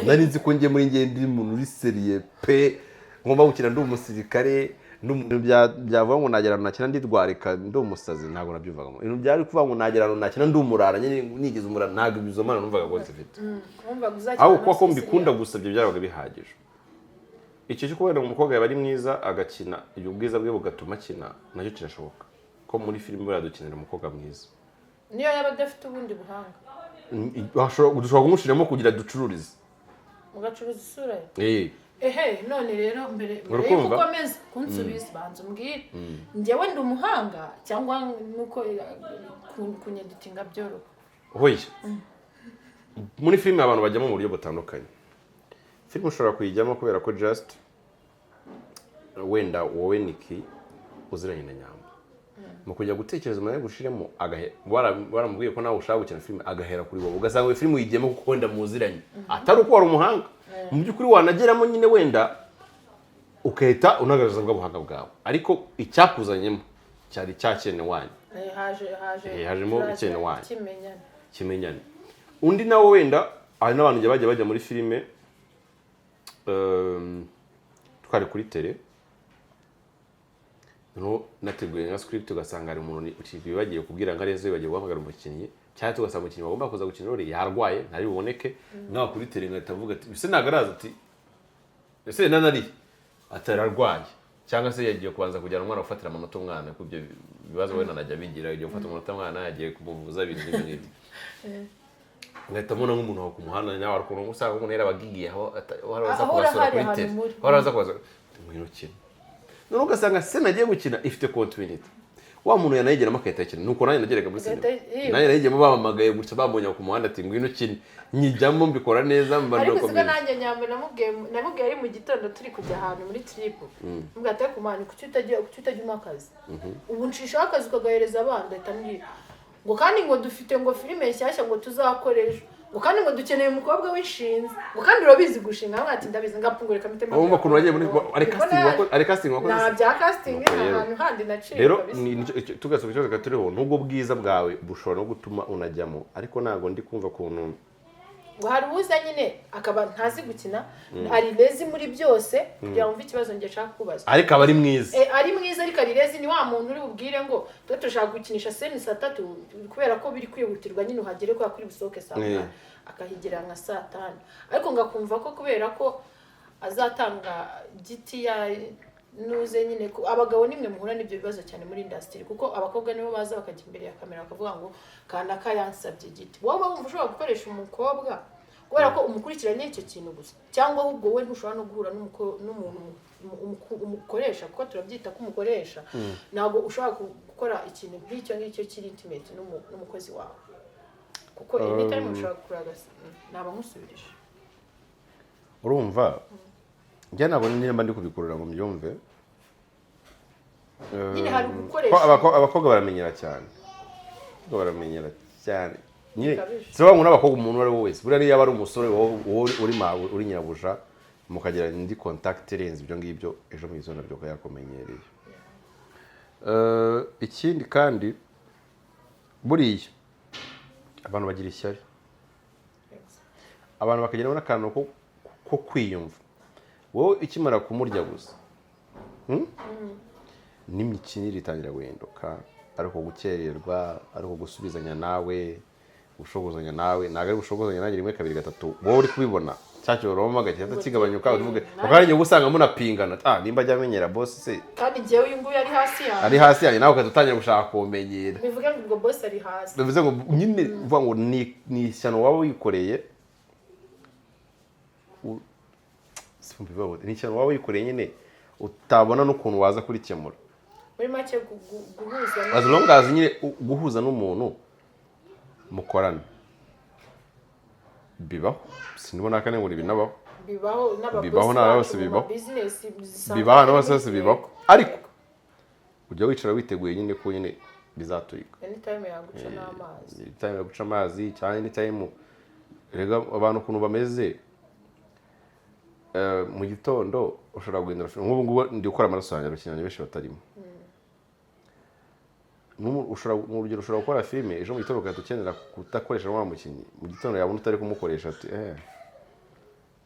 [SPEAKER 2] Nari nzi ko njye muri njye ndi umuntu uri sérieux pe, ngomba gukina ndi umusirikare. Ibintu byavuga ngo nagera ahantu nakina nditwarika, ndi umusazi, ntabwo nabyumvagamo. Ibintu byari kuvuga ngo nagera ahantu nakina ndi umurara nyine, nigize umurara, ntabwo izo mpano numvaga ko zifite.
[SPEAKER 1] Wumvaga uzakina
[SPEAKER 2] Ahubwo kuba ko
[SPEAKER 1] na
[SPEAKER 2] mbikunda gusa, ibyo byabaga bihagije. Icyo cyo kubera umukobwa yaba ari mwiza agakina, ubwo bwiza bwe bugatuma akina, nacyo kirashoboka ko muri filime buriya dukenera umukobwa mwiza.
[SPEAKER 1] Niyo yaba adafite ubundi buhanga?
[SPEAKER 2] Dushobora kumushiramo kugira ducururize.
[SPEAKER 1] Mugacuruza isura ye?
[SPEAKER 2] Eh.
[SPEAKER 1] Ehe, none rero mbere yuko
[SPEAKER 2] Urukumva?
[SPEAKER 1] ukomeza kunsubiza, banza umbwire: njyewe ndi umuhanga cyangwa nuko kunyeditinga byoroha?
[SPEAKER 2] Hoya, muri filime abantu bajyamo mu buryo butandukanye. Filime ushobora kuyijyamo kubera ko just wenda wowe Niki uziranye na Nyambo, mu kujya gutekereza umwanya gushiremo waramubwiye ko nawe ushaka gukina filime, agahera kuri wowe, ugasanga iyo filime uyigiyemo kuko wenda muziranye, atari uko wari umuhanga mu by'ukuri. Wanageramo nyine wenda ugahita unagaragaza bwa buhanga bwawe, ariko icyakuzanyemo cyari cyakene wanyu.
[SPEAKER 1] Haje
[SPEAKER 2] Hajemo
[SPEAKER 1] haje
[SPEAKER 2] ikintu wanyu.
[SPEAKER 1] Kimenyane.
[SPEAKER 2] Kimenyane. Undi nawe wenda hari n'abantu bajya muri filime, twari kuri tele, noneho nateguye nka script, ugasanga hari umuntu wibagiwe kubwira nka Renzo, wibagiwe guhamagara umukinnyi, cyangwa tugasanga umukinnyi bagomba kuza gukina role yarwaye, ntari buboneke. Nkaho kuri tele ngahita mvuga ati: "Ese ntabwo araza?" Ati: "Ese nanari atararwaye cyangwa se yagiye kubanza kujyana umwana gufatira amanota umwana," kuko ibyo bibazo wenda najya bigira, yagiye gufata amanota umwana, yagiye kumuvuza, ibintu nk'ibyo ngibyo. Ngahita mbona nk'umuntu aho ku muhanda nawe, hari ukuntu usanga umuntu yarabagiye aho aho aza
[SPEAKER 1] Ahora
[SPEAKER 2] kubasura
[SPEAKER 1] hari
[SPEAKER 2] kuri
[SPEAKER 1] ahantu
[SPEAKER 2] tele,
[SPEAKER 1] muri.
[SPEAKER 2] aho araza kubasura, ngwino ukine. Noneho ugasanga scene agiye gukina ifite continuity, wa muntu yanayigeramo agahita akina. Nuko nanjye nageraga muri sinema.
[SPEAKER 1] Agahita.
[SPEAKER 2] Nanjye nayigiyemo bampamagaye gutya, bambonye aho ku muhanda, ati: "Ngwino ukine." Nyijyamo, mbikora neza, mba
[SPEAKER 1] Ariko siko
[SPEAKER 2] ndakomeza.
[SPEAKER 1] nanjye Nyambo namubwiye ari mu gitondo turi kujya ahantu muri trip, mubwira ati: "Ariko man, kuki utajya umpa akazi? Ubu nshishaho akazi ukagahereza abandi." Ahita ambwira ngo kandi ngo dufite ngo filime nshyashya ngo tuzakoresha, ngo kandi ngo dukeneye umukobwa w'inshinzi, ngo kandi urabizi gushinga. Nkamwe ati: "Ndabizi." Ngapfungura kamite.
[SPEAKER 2] Urumva ukuntu wagiye muri ari casting wakoze, ari casting wakoze?
[SPEAKER 1] Nta bya casting.
[SPEAKER 2] Nuko
[SPEAKER 1] Nta
[SPEAKER 2] rero.
[SPEAKER 1] hantu handi naciye
[SPEAKER 2] Rero
[SPEAKER 1] kabisa.
[SPEAKER 2] tugasaba ikibazo turiho, n'ubwo bwiza bwawe bushobora no gutuma unajyamo, ariko ntabwo ndi kumva ukuntu
[SPEAKER 1] Ngo hari uza nyine akaba ntazi gukina, ari lazy muri byose, kugira ngo wumve ikibazo njye nshaka kubaza.
[SPEAKER 2] Ariko aba ari mwiza.
[SPEAKER 1] Ari mwiza ariko ari lazy. Ni wa muntu uri bubwire ngo tuba turashaka gukinisha scene saa 3, kubera ko biri kwihutirwa nyine uhagere kubera ko uri busohoke saa 8, akahigera nka saa 5, ariko ngakumva ko kubera ko azatanga giti ya nuze nyine abagabo nimwe muhura n'ibyo bibazo cyane muri industry, kuko abakobwa nibo baza bakajya imbere ya kamera bakavuga ngo kanaka yansabye giti. Wowe wumva ushobora gukoresha umukobwa kubera ko umukurikiranye icyo kintu gusa, cyangwa ahubwo wowe ntushobora no guhura n'umuntu umukoresha, kuko turabyita ko umukoresha, ntabwo ushobora gukora ikintu nk'icyo ngicyo kiri intimate n'umukozi wawe, kuko anytime ushobora kuragasa. Naba nkusubirije.
[SPEAKER 2] Urumva, njye ntabwo nimba ndi kubikurura ngo mbyumve.
[SPEAKER 1] Nyine hari gukoresha
[SPEAKER 2] Ko abakobwa baramenyera cyane, abakobwa baramenyera cyane nyine.
[SPEAKER 1] Bikabije.
[SPEAKER 2] Si ngo n'abakobwa, umuntu uwo ari we wese buriya, niyo yaba ari umusore, wowe uri nyirabuja, mukagira indi contact irenze ibyo ngibyo, ejo mu gitondo nabyo yakumenyereye. Ikindi kandi buriya abantu bagira ishyari, abantu bakagira n'akantu ko kwiyumva. Wowe ikimara kumurya gusa, N'imikinire itangira guhinduka, ariko gukererwa, ariko gusubizanya nawe, gushogozanya nawe, ntabwo ari gushogozanya nanjye rimwe, kabiri, gatatu, wowe uri kubibona cya kintu gahita kigabanyuka, uvuge bakaba usanga munapingana: "Ah, nimba ajya amenyera boss se?"
[SPEAKER 1] Kandi njyewe uyu nguyu ari hasi yawe.
[SPEAKER 2] Ari hasi yanjye, nawe ugahita utangira gushaka kumenyera.
[SPEAKER 1] Bivuge ngo ubwo boss ari hasi.
[SPEAKER 2] Bivuze ngo nyine uvuga ngo ni ishyano waba wikoreye, simbivuga, ni ishyano waba wikoreye nyine utabona n'ukuntu waza kurikemura.
[SPEAKER 1] Muri make guhuza
[SPEAKER 2] As long as nyine guhuza n'umuntu mukorana bibaho, sinibona kane ngo binabaho.
[SPEAKER 1] Bibaho n'ababosi
[SPEAKER 2] Bibaho, n'aba
[SPEAKER 1] bacu
[SPEAKER 2] bose
[SPEAKER 1] mu
[SPEAKER 2] bibaho.
[SPEAKER 1] ma business zisanzwe.
[SPEAKER 2] Bibaho n'abose bose bibaho, ariko ujya wicara witeguye nyine ko nyine bizaturika.
[SPEAKER 1] Anytime yaguca n'amazi.
[SPEAKER 2] Anytime yo guca amazi, cyangwa anytime rega abantu ukuntu bameze, mu gitondo ushobora guhindura filime. Nk'ubu ngubu ndi gukora Amaraso Yanjye, abakinnyi benshi batarimo. Ushobora, mu rugero, ushobora gukora filime, ejo mu gitondo ugahita ukenera kudakoresha wa mukinnyi. Mu gitondo yabona utari kumukoresha, ati: "Eh,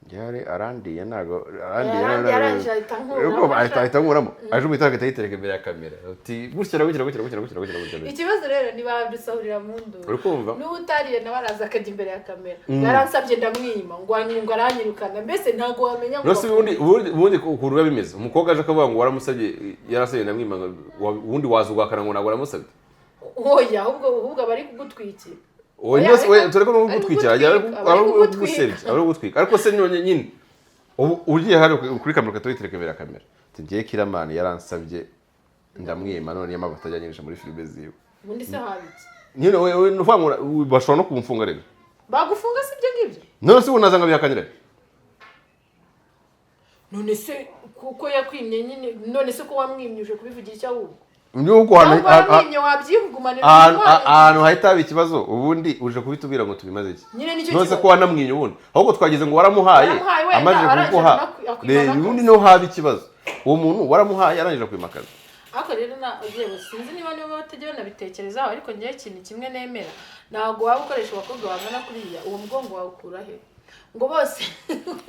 [SPEAKER 2] Njyare arandiye, ntago arandiye.
[SPEAKER 1] Yarandiye, ahita ankuramo.
[SPEAKER 2] Urumva, ahita ankuramo, aje umuhita agahita yitereka imbere ya kamera, uti gutya na gutya na gutya na gutya na gutya na gutya na gutya.
[SPEAKER 1] Ikibazo rero ntibadusahurira mu nduru.
[SPEAKER 2] Uri kumva?
[SPEAKER 1] N'ubu utariye nawe araza akajya imbere ya kamera, yaransabye ndamwima, ngo aranyirukana, mbese ntabwo wamenya ngo
[SPEAKER 2] None se ubundi ukuntu biba bimeze, umukobwa aje akavuga ngo waramusabye, yarasabye ndamwima, ngo ubundi waza ugahakana ngo ntabwo waramusabye?
[SPEAKER 1] Oya, ahubwo aba ari kugutwikira.
[SPEAKER 2] Oya,
[SPEAKER 1] Oya,
[SPEAKER 2] nose we
[SPEAKER 1] ariko-
[SPEAKER 2] turi ko
[SPEAKER 1] ari
[SPEAKER 2] kugutwikira,
[SPEAKER 1] kugutwika,
[SPEAKER 2] ari
[SPEAKER 1] ari kugutwika.
[SPEAKER 2] kugusebya, ari kugutwika. Ariko se nyine nyine ubu ugiye hano kuri kamera ugahita witereka imbere ya kamera, ati ngiye Killaman yaransabye ndamwima, none niyo mpamvu atajyanyirisha muri filime ziwe.
[SPEAKER 1] Ubundi se habiki?
[SPEAKER 2] Nyine we ni ukuvuga ngo bashobora no kumfunga rero.
[SPEAKER 1] Bagufunga si ibyo ngibyo?
[SPEAKER 2] None se ubu naza nkabihakanyira?
[SPEAKER 1] None se kuko yakwimye nyine, none se ko wamwimye, uje kubivugira icyo ahubwo?
[SPEAKER 2] Ni uko ahantu
[SPEAKER 1] Cyangwa waramwimye wabyigumanira.
[SPEAKER 2] Ahantu hahita haba ikibazo, ubundi uje kubitubwira ngo tubimaze iki?
[SPEAKER 1] Nyine nicyo
[SPEAKER 2] None se
[SPEAKER 1] kibazo.
[SPEAKER 2] ko wanamwinye ubundi, ahubwo twagize ngo waramuhaye,
[SPEAKER 1] Waramuhaye wenda,
[SPEAKER 2] amaze
[SPEAKER 1] arangije
[SPEAKER 2] kuguha
[SPEAKER 1] akwima n'akazi.
[SPEAKER 2] Ubundi niho haba ikibazo, uwo muntu waramuhaye arangije kwimakaza.
[SPEAKER 1] Ariko rero na yewe sinzi niba batajya banabitekerezaho, ariko ngewe ikintu kimwe nemera, ntabwo waba ukoresha abakobwa bangana kuriya, uwo mugongo wawukura he ngo bose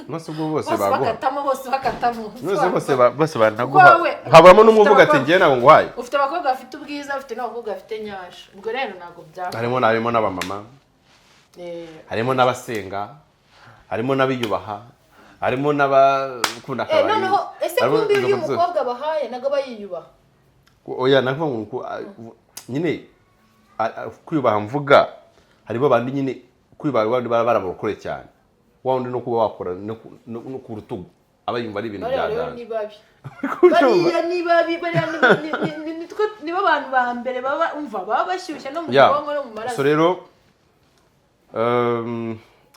[SPEAKER 2] None ubwo bose
[SPEAKER 1] bose
[SPEAKER 2] baguha?
[SPEAKER 1] Bakatamo bose, bakatamo.
[SPEAKER 2] None bose banaguha,
[SPEAKER 1] Wowe,
[SPEAKER 2] haburamo n'umwe
[SPEAKER 1] ufite
[SPEAKER 2] uvuga ati
[SPEAKER 1] abakobwa-
[SPEAKER 2] ngewe ntabwo nguhaye.
[SPEAKER 1] Ufite abakobwa bafite ubwiza, ufite n'abakobwa bafite nyasha, ubwo rero ntabwo byaba.
[SPEAKER 2] Harimo n'abamama, harimo n'abasenga, harimo n'abiyubaha, harimo n'abakunda akabari.
[SPEAKER 1] Noneho ese
[SPEAKER 2] harimo
[SPEAKER 1] kumbi iyo
[SPEAKER 2] inzoga zose.
[SPEAKER 1] umukobwa bahaye ntabwo aba yiyubaha?
[SPEAKER 2] Oya, nakuvuga ngo nyine kwiyubaha mvuga, harimo abandi nyine kwiyubaha abandi baba barabarokore cyane, wa wundi no kuba wakora no ku rutugu aba yumva ari ibintu
[SPEAKER 1] Bariya
[SPEAKER 2] bya
[SPEAKER 1] rero
[SPEAKER 2] danger.
[SPEAKER 1] Ni babi.
[SPEAKER 2] Kubyumva?
[SPEAKER 1] Bariya ni babi, bariya nibo bantu ba mbere baba umva baba bashyushye no mu bwonko no mu maraso.
[SPEAKER 2] So rero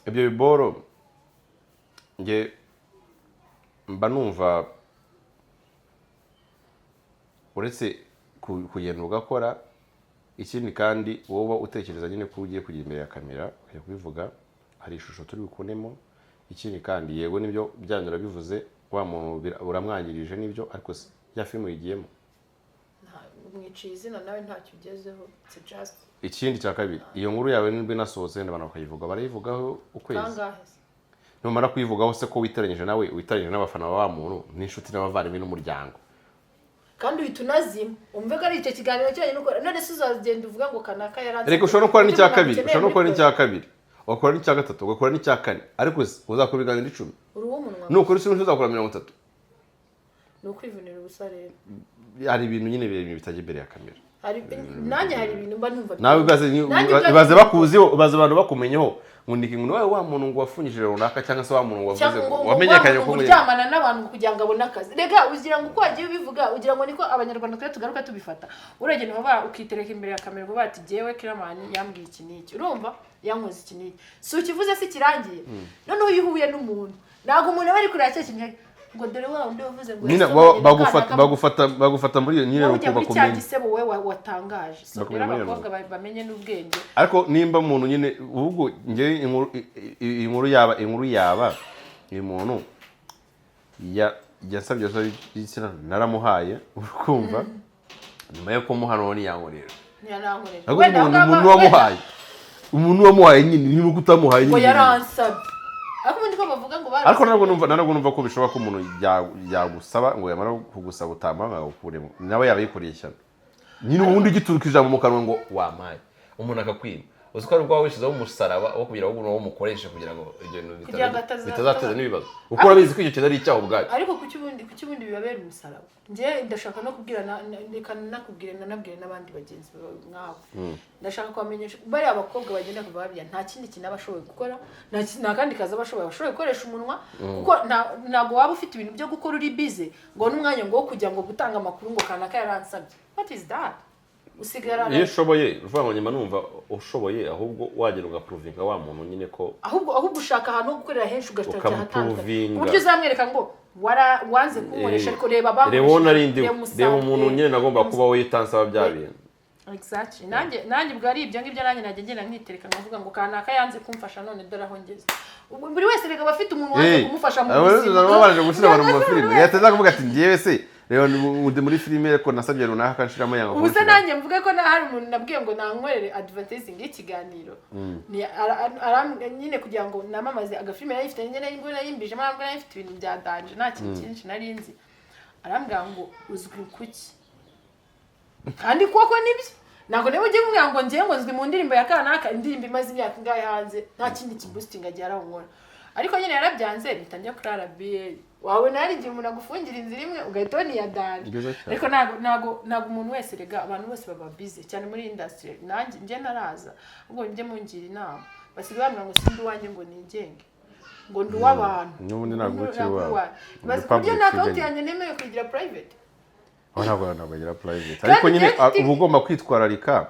[SPEAKER 2] ibyo biboro nge mba numva uretse kugenda ugakora ikindi, kandi wowe uba utekereza nyine ko ugiye kujya imbere ya kamera ukajya kubivuga, hari ishusho turi bukunemo. Ikindi kandi, yego nibyo byanyu urabivuze, wa muntu uramwangirije nibyo, ariko se ya filime uyigiyemo?
[SPEAKER 1] Mwiciye izina nawe ntacyo ugezeho, it's just
[SPEAKER 2] Ikindi cya kabiri, iyo nkuru yawe nibwo inasohotse, wenda abantu bakayivuga, barayivugaho ukwezi.
[SPEAKER 1] Kangahe se?
[SPEAKER 2] Numara kuyivugaho se, ko witeranyije nawe, witeranyije n'abafana ba wa muntu n'inshuti n'abavandimwe n'umuryango?
[SPEAKER 1] Kandi uhita unazima, umve ko ari icyo kiganiro cyonyine ukora. None se uzagenda uvuga ngo kanaka yaranze?
[SPEAKER 2] Reka, ushobora no gukora n'icya
[SPEAKER 1] Undi muntu
[SPEAKER 2] kabiri,
[SPEAKER 1] agukeneye
[SPEAKER 2] ushobora no gukora
[SPEAKER 1] muri
[SPEAKER 2] n'icya kabiri, ugakora n'icya gatatu, ugakora n'icya kane, ariko se uzakora ibiganiro 10?
[SPEAKER 1] Uri uw'umunwa.
[SPEAKER 2] Nukora isi uzakora 30.
[SPEAKER 1] Ni ukwivunira ubusa rero.
[SPEAKER 2] Hari ibintu nyine birebire bitajya imbere ya kamera.
[SPEAKER 1] Hari nanjye hari ibintu mba numva
[SPEAKER 2] Nawe ibaze
[SPEAKER 1] Nanjye ubwanjye-
[SPEAKER 2] ibaze bakuziho, ibaze abantu bakumenyeho ngo ndi ngo wowe wa muntu ngo wafungishije runaka, cyangwa se wa muntu ngo wavuze
[SPEAKER 1] cyangwa
[SPEAKER 2] ngo
[SPEAKER 1] ngo
[SPEAKER 2] wamenyekanye
[SPEAKER 1] ngo
[SPEAKER 2] ko
[SPEAKER 1] uryamana n'abantu kugira ngo abone akazi. Rega ugira ngo uko wagiye ubivuga, ugira ngo niko Abanyarwanda twe tugaruka tubifata. Uragenda uba ukitereka imbere ya kamera uvuga ati jyewe Killaman yambwiye iki n'iki, urumva yankoze iki n'iki, si ukivuze si kirangiye. Noneho iyo uhuye n'umuntu, ntabwo umuntu aba ari kureba cya kintu ngo dore wa wundi wavuze ngo
[SPEAKER 2] nyine
[SPEAKER 1] yasomanye na
[SPEAKER 2] bagufata
[SPEAKER 1] kanaka.
[SPEAKER 2] bagufata muri iyo nyine
[SPEAKER 1] Wowe ujya
[SPEAKER 2] uko
[SPEAKER 1] muri cya
[SPEAKER 2] bakumenya.
[SPEAKER 1] gisebo wowe watangaje. So
[SPEAKER 2] Bakumenya
[SPEAKER 1] rero
[SPEAKER 2] muri iyo
[SPEAKER 1] abakobwa bamenye n'ubwenge.
[SPEAKER 2] Ariko nimba umuntu nyine ubwo njye inkuru yaba uyu muntu yasabye igitsina naramuhaye, urukumva nyuma yo kumuha none yankorera.
[SPEAKER 1] Ntiyarankorera.
[SPEAKER 2] Ariko
[SPEAKER 1] Wenda
[SPEAKER 2] umuntu wamuhaye nyine niba utamuhaye
[SPEAKER 1] ngo
[SPEAKER 2] nyine
[SPEAKER 1] yaransabye, ariko ubundi ko bavuga ngo
[SPEAKER 2] Ariko ntabwo numva ko bishoboka ko umuntu yagusaba ngo yamara kugusaba utamuha ngo agukuremo, nawe yaba yikoreye ishyano nyine. Ubundi ugituruka ijambo mu kanwa ngo wampaye, umuntu akakwima, uzi ko ari ubwo waba wishyizeho umusaraba wo kugira ngo uwo umukoreshe kugira ngo ibyo bintu
[SPEAKER 1] Kugira ngo
[SPEAKER 2] bitazateza n'ibibazo, kuko urabizi ko icyo kintu ari icyaha ubwacyo.
[SPEAKER 1] Ariko kuki ubundi bibabera umusaraba? Njye ndashaka no kubwira reka nakubwire nanabwire n'abandi bagenzi bawe nkawe, ndashaka kubamenyesha bariya abakobwa bagenda kuva babya, nta kindi kintu aba ashoboye gukora, nta kandi kazi aba ashoboye, aba ashoboye gukoresha umunwa, kuko ntabwo waba ufite ibintu byo gukora uri busy ngo n'umwanya ngo wo kujya ngo gutanga amakuru ngo kanaka yaransabye. What is that? Usigara
[SPEAKER 2] Iyo ushoboye, uvuga ngo nyuma numva ushoboye, ahubwo wagera ugaprovinga wa muntu nyine ko
[SPEAKER 1] Ahubwo ushaka ahantu ho gukorera henshi, ugashaka ahatandukanye,
[SPEAKER 2] Ukamuprovinga.
[SPEAKER 1] ku buryo uzamwereka ngo wara wanze kunkoresha, ariko reba
[SPEAKER 2] reba uwo nari ndiwe,
[SPEAKER 1] reba
[SPEAKER 2] reba
[SPEAKER 1] umusaruro,
[SPEAKER 2] umuntu nyine nagomba kuba we tansaba bya bintu.
[SPEAKER 1] Exactly. Nanjye ubwo ari ibyo ngibyo, nanjye najya ngenda nkitereka nkavuga ngo kanaka yanze kumfasha, none dore aho ngeze. Ubwo buri wese reka aba afite umuntu wanze kumufasha mu buzima.
[SPEAKER 2] Babanje gushyira abantu mu mafilime, leta iza kuvuga ati ngewe se Rero ndi muri filime, ariko nasabye runaka nshiramo yanga
[SPEAKER 1] Ubu se
[SPEAKER 2] kunshiramo.
[SPEAKER 1] nanjye mvuge ko na hari umuntu nabwiye ngo nankorere advertising y'ikiganiro. Ni nyine kugira ngo namamaze agafilime nari mfite, nyine nari nayimbijemo, ntabwo nari mfite ibintu bya danger, nta kintu cyinshi nari nzi. Arambwira ngo uzwi kuki? Kandi koko nibyo, ntabwo niba ugiye kumubwira ngo ngiye ngo nzwi mu ndirimbo ya kanaka, indirimbo imaze imyaka ingahe hanze, nta kindi kiboostinga agiye arawunkora. Ariko nyine yarabyanze, mpita njya kuri RBA. Wabona hari igihe umuntu agufungira inzira imwe, ugahita ubona iya danger.
[SPEAKER 2] Byiza cyane.
[SPEAKER 1] Ariko ntabwo umuntu wese, rega abantu bose baba busy cyane muri industry. Nanjye njye naraza, ubwo njye mungira inama, basigaye bambwira ngo sindi uwanjye, ngo nigenge, ngo ndi uw'abantu.
[SPEAKER 2] N'ubundi ntabwo ukiri
[SPEAKER 1] Ntabwo
[SPEAKER 2] uwawe.
[SPEAKER 1] uwawe.
[SPEAKER 2] Uri
[SPEAKER 1] Bazi ku buryo
[SPEAKER 2] public
[SPEAKER 1] na account
[SPEAKER 2] figure.
[SPEAKER 1] yanjye nemewe kuyigira private.
[SPEAKER 2] Aho ntabwo bagira private.
[SPEAKER 1] Kandi
[SPEAKER 2] Ariko nyine
[SPEAKER 1] njye
[SPEAKER 2] uba ugomba kwitwararika,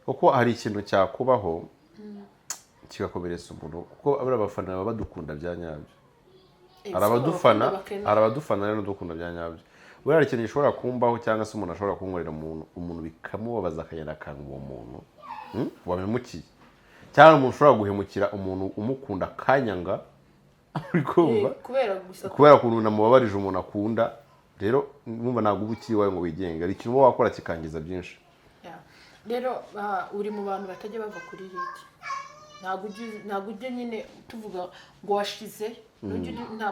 [SPEAKER 2] kuko hari ikintu cyakubaho kigakomeretsa umuntu, kuko bariya abafana baba badukunda bya nyabyo. Hari abadufana, hari abadufana rero dukunda bya nyabyo. Buriya hari ikintu gishobora kumbaho, cyangwa se umuntu ashobora kunkorera umuntu bikamubabaza, akagenda akanga uwo muntu, wamemukiye, cyangwa umuntu ushobora guhemukira umuntu umukunda akanyanga, uri kumva?
[SPEAKER 1] Kubera gusa
[SPEAKER 2] Kubera ukuntu namubabarije umuntu akunda. Rero numva ntabwo uba ukiri iwawe ngo wigenge, hari ikintu uba wakora kikangiza byinshi.
[SPEAKER 1] Yeah. Rero uri mu bantu batajya bava kuri hit. Ntabwo ujya nyine tuvuga ngo washize. Nta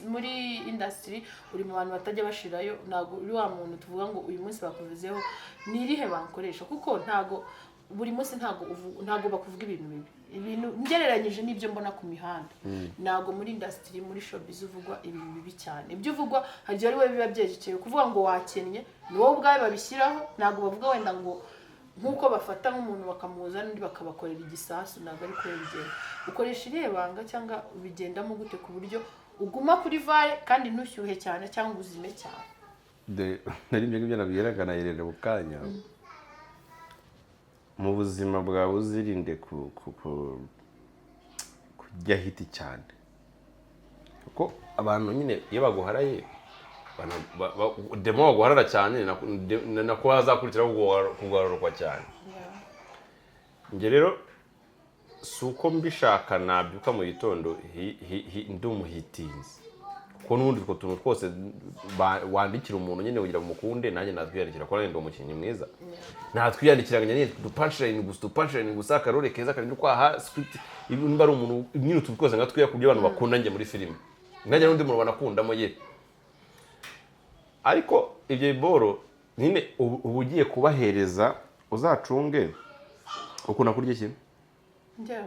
[SPEAKER 1] muri industry uri mu bantu batajya bashirayo. Ntabwo uri wa muntu tuvuga ngo uyu munsi bakuvuzeho, ni irihe bankoresha, kuko ntabwo buri munsi ntabwo bakuvuga ibintu bibi. Ibintu ngereranyije n'ibyo mbona ku mihanda, ntabwo muri industry, muri showbiz uvugwa ibintu bibi cyane. Ibyo uvugwa hari igihe ari wowe biba byerekeye kuvuga ngo wakennye, ni wowe ubwawe babishyiraho. Ntabwo bavuga wenda ngo nk'uko bafata nk'umuntu bakamuza n'undi bakabakorera igisasu, ntabwo ari kubera bigenda. Ukoresha irihe banga cyangwa ubigendamo gute ku buryo uguma kuri vare kandi ntushyuhe cyane cyangwa uzime cyane?
[SPEAKER 2] Nari ibyo ngibyo nabwiraga na Irene mu kanya. Mu buzima bwawe uzirinde kujya hit cyane, kuko abantu nyine iyo baguharaye demo baguharara cyane, nako hazakurikiraho kugarurwa cyane. Njye rero si uko mbishaka, nabyuka mu gitondo ndi umuhitinzi, kuko n'ubundi utwo tuntu twose wandikira umuntu nyine kugira ngo umukunde, nanjye natwiyandikira, kuko nanjye ndi umukinnyi mwiza, natwiyandikira ngo nyine udupunchline gusa, udupunchline gusa, akarore keza karinda ukwaha script, nimba ari umuntu nyine utu twose nka ku buryo abantu bakunda njye muri filime, nanjye n'undi muntu banakundamo ye. Ariko ibyo biboro nyine uba ugiye kubahereza, uzacunge. Ukunda kurya iki?
[SPEAKER 1] Njyewe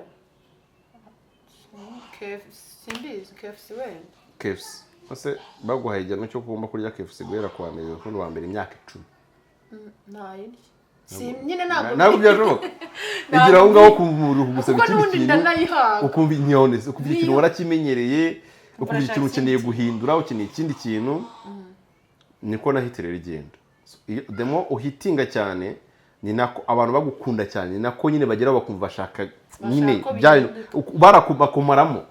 [SPEAKER 1] simbizi, KFC wenda.
[SPEAKER 2] KFC. Ese baguhaye igihano cyo kugomba kurya KFC guhera ku wa mbere kuri wa mbere imyaka 10?
[SPEAKER 1] Ntayirya. Si nyine ntabwo
[SPEAKER 2] Ntabwo byashoboka. Igira aho ngaho ukumva uri gusaba
[SPEAKER 1] Kuko
[SPEAKER 2] ikindi
[SPEAKER 1] n'ubundi
[SPEAKER 2] kintu,
[SPEAKER 1] ndanayihaga.
[SPEAKER 2] ukumva inyone, ukumva ikintu warakimenyereye, ukumva
[SPEAKER 1] Urashaka
[SPEAKER 2] ikintu ukeneye
[SPEAKER 1] ikindi.
[SPEAKER 2] guhindura, ukeneye ikindi kintu. Niko na hit rero igenda. So, iyo demo uhitinga cyane, ni nako abantu bagukunda cyane, ni nako nyine bageraho bakumva bashaka nyine
[SPEAKER 1] ko
[SPEAKER 2] bya
[SPEAKER 1] bihinduka.
[SPEAKER 2] Barakumaramo